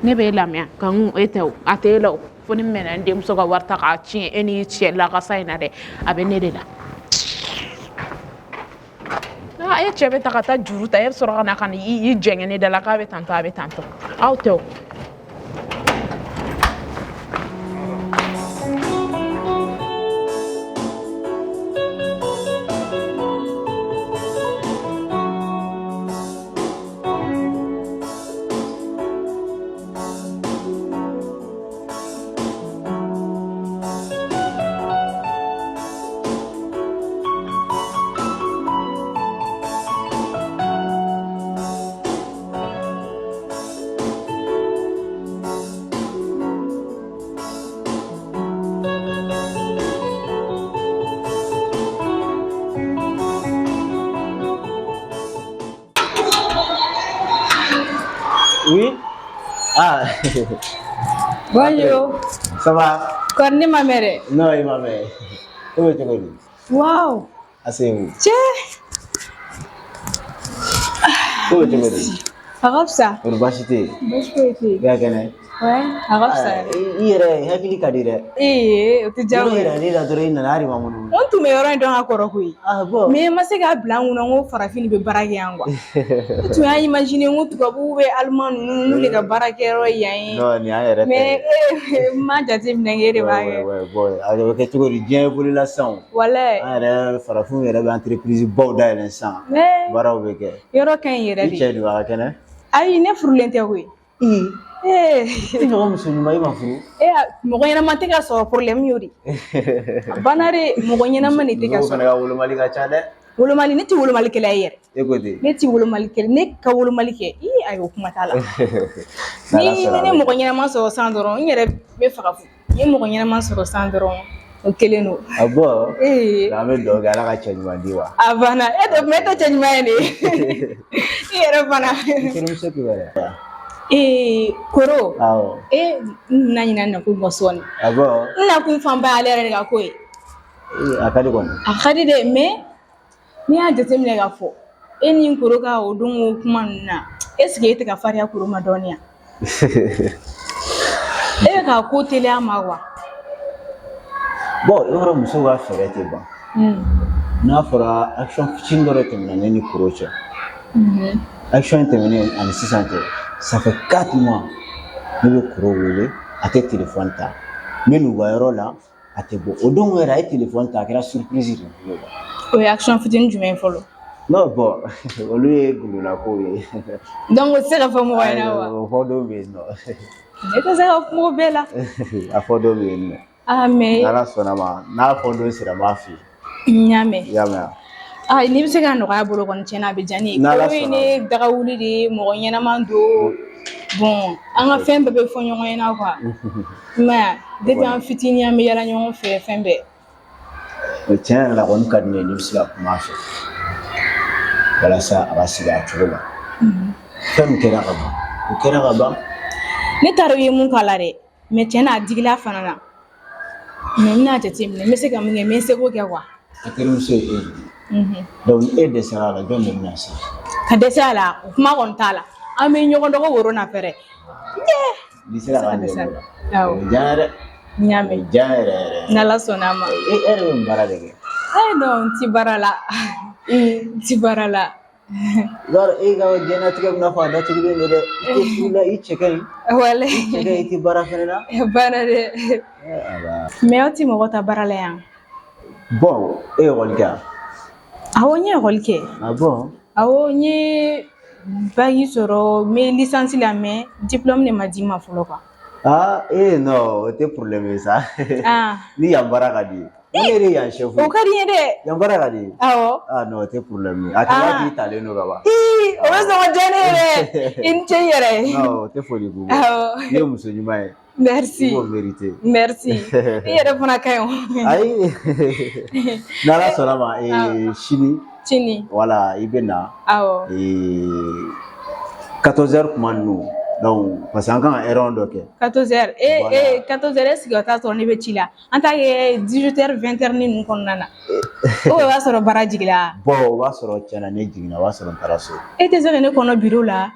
Ne bɛ e lamɛn Kanku, e tɛ o, a tɛ e la o. Fo ni mɛnna n denmuso ka wari ta k'a tiɲɛ e n'i cɛ lakasa in na dɛ, a bɛ ne de la. Aa, e cɛ bɛ ta ka taa juru ta, e bɛ sɔrɔ ka na ka na i jɛngɛ ne da la k'a bɛ tantɔ, a bɛ tantɔ. Aw tɛ o. Oui. Ah. Bonjour. Ça va? Kɔri ne ma mɛn dɛ. Non, i ma mɛn. E bɛ cogo di? Wow. Asseyez-vous. Cɛ. E bɛ cogo di? A ka fisa. Kɔri baasi tɛ yen? Baasi foyi tɛ yen. I ka kɛnɛ? Ouais, a ka fisa yɛrɛ. I yɛrɛ hakili ka di dɛ. Ee, o tɛ Yɔrɔ diyagoya. yira ne la dɔrɔn i nana hali ma munumunu. N tun bɛ yɔrɔ in dɔn ka kɔrɔ koyi. Ah bon? Mais n ma se k'a bila n kunna n ko farafin de bɛ baara kɛ yan quoi. N tun y'a imaginer n ko tubabuw bɛ allemand ninnu n'olu de ka baara kɛyɔrɔ ye yan ye. Non, nin y'an yɛrɛ ta Mais ye. n ma jateminɛ k'e de b'a Ouais, kɛ. ouais, bon, a bɛ kɛ cogo di? Diɲɛ évolué sisan o. Walayi. An yɛrɛ farafinw yɛrɛ bɛ entreprise baw dayɛlɛ sisan. Mais Baaraw bɛ kɛ. yɔrɔ ka ɲi yɛrɛ I de. cɛ dun, a ka kɛnɛ? Ayi, ne furulen tɛ koyi. Ee. I ɲɔgɔn muso ɲuman, i ma furu? E mɔgɔ ɲɛnama tɛ ka sɔrɔ, problème y'o de. A banna de, mɔgɔ ɲɛnama de tɛ ka Musow fana sɔrɔ. ka wolomali ka ca dɛ. Wolomali, ne tɛ wolomalikɛla ye yɛrɛ. E ko ten. Ne tɛ wolomali kɛ, ne ka wolomali kɛ, ii ayi o kuma t'a la. N'Ala Ni sɔnna ni a ne bɛ mɔgɔ ɲɛnama sɔrɔ san dɔrɔn, n yɛrɛ bɛ faga fu. N ye mɔgɔ ɲɛnama sɔrɔ san dɔrɔn, o kelen don. Ah bon? Ee. An bɛ dugawu kɛ Ala ka cɛ ɲuman di wa. A banna, e tɛ e tɛ cɛ ɲuman ye de. I yɛrɛ fana. I terimuso kibaruya. Ee Koro. Awɔ. E n nana ɲinɛ n nakun kɔ sɔɔni. Ah bon? N nakun fanba y'ale yɛrɛ de ka ko ye. Ee, a ka di kɔni. A ka di dɛ, mais n'i y'a jateminɛ k'a fɔ e ni Koro ka o don o kuma ninnu na, est ce que e tɛ ka farinya Koro ma dɔɔnin wa? E bɛ k'a ko teliya a ma quoi. Bon, i b'a dɔn musow ka fɛɛrɛ tɛ ban. N'a fɔra action fitinin dɔ de tɛmɛna ne ni Koro cɛ. Action in tɛmɛnen ani sisan cɛ, ça fait 4 mois ne bɛ Koro wele, a tɛ téléphone ta. N bɛ n'u ka yɔrɔ la, a tɛ bɔ. O don yɛrɛ a ye téléphone ta, a kɛra surprise de ye. O ye action fitinin jumɛn ye fɔlɔ? Non, bon, olu ye gundolakow ye. Donc o tɛ se ka fɔ mɔgɔ ɲɛna wa? O fɔ don bɛ yen nɔ. Ne tɛ se ka kuma o bɛɛ la. A fɔ don bɛ yen nɔ. Ah mais N'Ala sɔnna ma, n'a fɔ don sera n b'a f'i ye. N y'a mɛn. I y'a mɛn wa? Ah, n'i bɛ se ka nɔgɔya bolo kɔni tiɲɛna a bɛ diya ne ye. N'Ala Koro ye sɔnna. ne dagawuli de ye, mɔgɔ ɲɛnama don. Bon, an ka fɛn bɛɛ bɛ fɔ ɲɔgɔn ɲɛna quoi. I m'a ye wa? Depuis an fitinin an bɛ yaala ɲɔgɔn fɛ fɛn bɛɛ. Tiɲɛ yɛrɛ la kɔni ka di ne ye n'i bɛ se ka kuma a fɛ walasa a ka segin a cogo la. Fɛn min kɛra ka ban, o kɛra ka ban. Ne t'a dɔn i ye mun k'a la dɛ, mais tiɲɛ na a digila fana na. Mais n bɛna jateminɛ, n bɛ se ka mun kɛ, n bɛ n seko kɛ quoi. A terimuso ye e de ye. Donc ni e dɛsɛra a la, jɔn de bɛna se? Ka dɛsɛ a la, o kuma kɔni t'a la. An bɛ ɲɔgɔn dɔgɔ woro na fɛrɛ. N'i sera k'an dɛmɛ o la, Awɔ. o bɛ diya n ye dɛ. N y'a O mɛn. bɛ diya n yɛrɛ yɛrɛ. N'Ala sɔnna a ma. E yɛrɛ bɛ mun baara de kɛ? Ayi non, n ti baara la. N ti baara la. I b'a dɔn e ka diɲɛlatigɛ bɛna fɔ a datugulen don dɛ. I tɛ furu la, i cɛ ka ɲi. Walayi. I cɛ ka ɲi, i tɛ baara fɛnɛ la. Baara dɛ. Mais aw ti mɔgɔ ta baara la yan? Bon, e ye ekɔli kɛ wa? Awɔ, n ye ekɔli kɛ. Ah bon? Awɔ, n ye bac sɔrɔ, n bɛ licence la mais diplôme de ma di n ma fɔlɔ quoi. Ah, eh non, o tɛ problème ye sa. Ah. Ni yan baara ka di ye. Ne yɛrɛ ye yan chef ye. O ka di n ye dɛ. Yan baara ka di ye. Awɔ. Ah non, o tɛ problème ye. A tɛ Ah. b'a k'i talen don ka ban. Ii, o bɛ sɔn ka diya ne ye dɛ. I ni ce i yɛrɛ ye. Non, o tɛ foli k'u bɔ. Awɔ. I ye muso ɲuman ye. Merci. I b'o mériter. Merci. I yɛrɛ fana ka ɲi o. Ayi. N'Ala sɔnna ma, sini. Sini. Voilà, i bɛ na. Awɔ. 14 heures tuma ninnu. Donc, parce que an kan ka erreur dɔ kɛ. 14 heures. Eh, 14 heures, est-ce que o t'a sɔrɔ ne bɛ ci la? An t'a kɛ 18 heures, 20 heures ni ninnu kɔnɔna na. O b'a sɔrɔ baara jiginna. Bon, o b'a sɔrɔ tiɲɛna ne jiginna, o b'a sɔrɔ n taara so. E tɛ se ka ne kɔnɔ bureau la?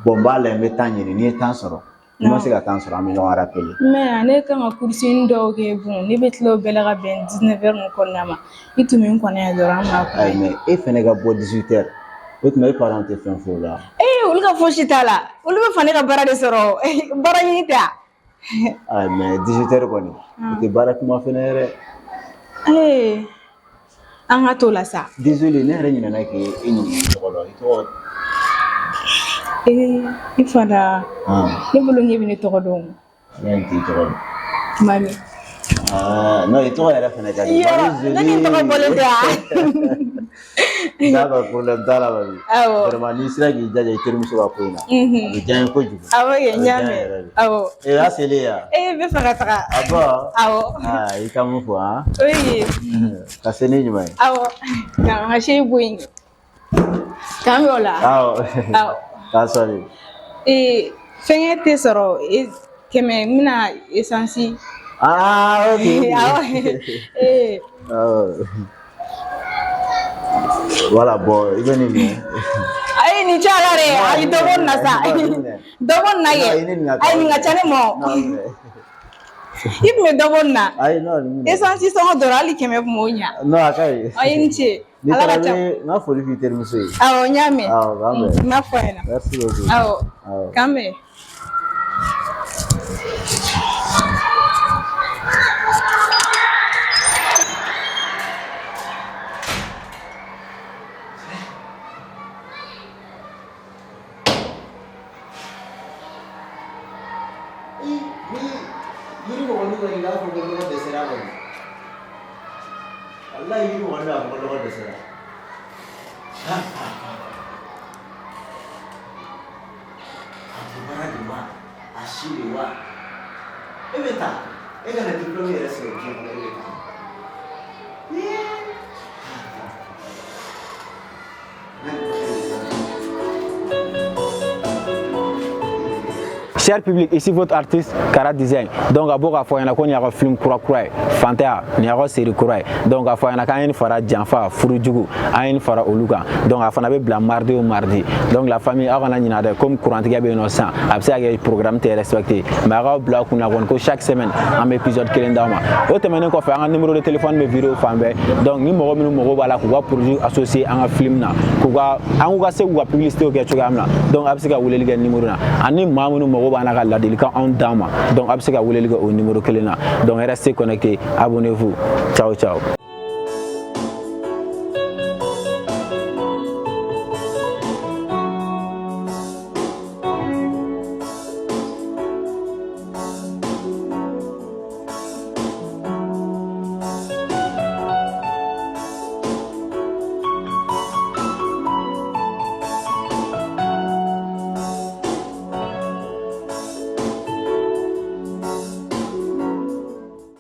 Bon, n b'a lajɛ n bɛ temps ɲini, n'i ye temps sɔrɔ, n'i ma se ka temps sɔrɔ, an bɛ ɲɔgɔn rappeler. Mais ne kan ka course dɔw kɛ, bon ne bɛ tila o bɛɛ la ka bɛn 19 heures ninnu kɔnɔna ma. I tun bɛ n kɔnɔ yan dɔrɔn an b'a kuma. Ayi, mais e fɛnɛ ka bɔ 18 heures, o tuma e parents tɛ fɛn fɔ o la. Ee, olu ka fosi t'a la. Olu bɛ fɛ ne ka baara de sɔrɔ. Baara ɲini tɛ wa? Ayi, mais 18 heures kɔni, o tɛ baara kuma fɛnɛ ye dɛ. Ee, an ka t'o la sa. Désolé, ne yɛrɛ ɲinɛna k'e ɲininka i tɔgɔ la. I tɔgɔ? Ee, i fana. Ah, Ne bolo ɲɛ bɛ ne tɔgɔ dɔn. ne t'i tɔgɔ dɔn. Mami. Ah, non, i tɔgɔ yɛrɛ fɛnɛ ka di. Yɔrɔ, Mami ne ni tɔgɔ bɔlen tɛ wa? D'accord, problème t'a la Mami. Awɔ. Vraiment, n'i sera k'i jaja i terimuso ka ko in na, a bɛ diya n ye kojugu. Awɔ kɛ, A n bɛ y'a diya n mɛn. yɛrɛ de. Awɔ. Ee, a selen yan. Ee, n bɛ fɛ ka taga. Ah bon? Awɔ. Ah, i ka mun fɔ han? Oui. Ka se ni ɲuman ye. Awɔ. K'an ka se bɔ yen. K'an bɛ o la. Awɔ. Awɔ. K'a sɔrɔ. Ee, fɛnkɛ tɛ sɔrɔ kɛmɛ n bɛna essence. Ah, ok. Awɔ. Ee. Awɔ. Voilà, bon, i bɛ nin minɛ. Ayi, nin caya la dɛ. Ayi, dɔ bɔ nin na sa. Dɔ bɔ nin na kɛ. Ayi, nin ka ca ne ma. I tun bɛ dɔ bɔ nin na. Ayi, non, nin minɛ. Essence sɔngɔ dɔrɔn hali 100 tun b'o ɲa. Non, a ka ɲi. Ayi, i ni ce. N'i Ala taara ka ca. n ka foli f'i terimuso ye. Awɔ, n y'a mɛn. Awɔ, k'an bɛn. N b'a fɔ a ɲɛna. Merci beaucoup. Awɔ. Awɔ. K'an bɛn. Yiri mɔgɔ kɔni b'a fɔ ko lɔgɔ dɛsɛra kɔni. Walayi yiri mɔgɔ b'a fɔ ko lɔgɔ dɛsɛra. A tɛ baara de wa? A si de wa? E bɛ taa, e kana diplôme yɛrɛ sɔrɔ diɲɛ kɔnɔ, e bɛ taa. Cher public, ici votre artiste Kara Design. Donc a bɔ k'a fɔ ɲɛna ko nin y'a ka film kura kura ye, Fantanya, nin y'a ka série kura ye. Donc a fɔ ɲɛna k'an ye nin fara Janfa, Furujugu, an ye nin fara olu kan. Donc a fana bɛ bila mardi o mardi. Donc la famille, aw kana ɲinɛ dɛ, comme kurantigɛ bɛ yen nɔ sisan, a bɛ se ka kɛ programme tɛ respecté, mais a k'aw bila aw kunna kɔni ko chaque semaine an bɛ épisode kelen d'aw ma. O tɛmɛnen kɔfɛ, an ka numéro de téléphone bɛ vidéo fan bɛɛ. Donc ni mɔgɔ minnu mago b'a la k'u ka produit associé an ka film na, k'u ka an k'u ka se k'u ka publicité kɛ cogoya min na, donc a bɛ se ka weleli kɛ numéro na. Ani maa minnu mago b'an na ka ladilikan anw d'an ma, donc a bɛ se ka weleli kɛ o numéro kelen na. Donc restez connectés, abonnez-vous, ciao ciao.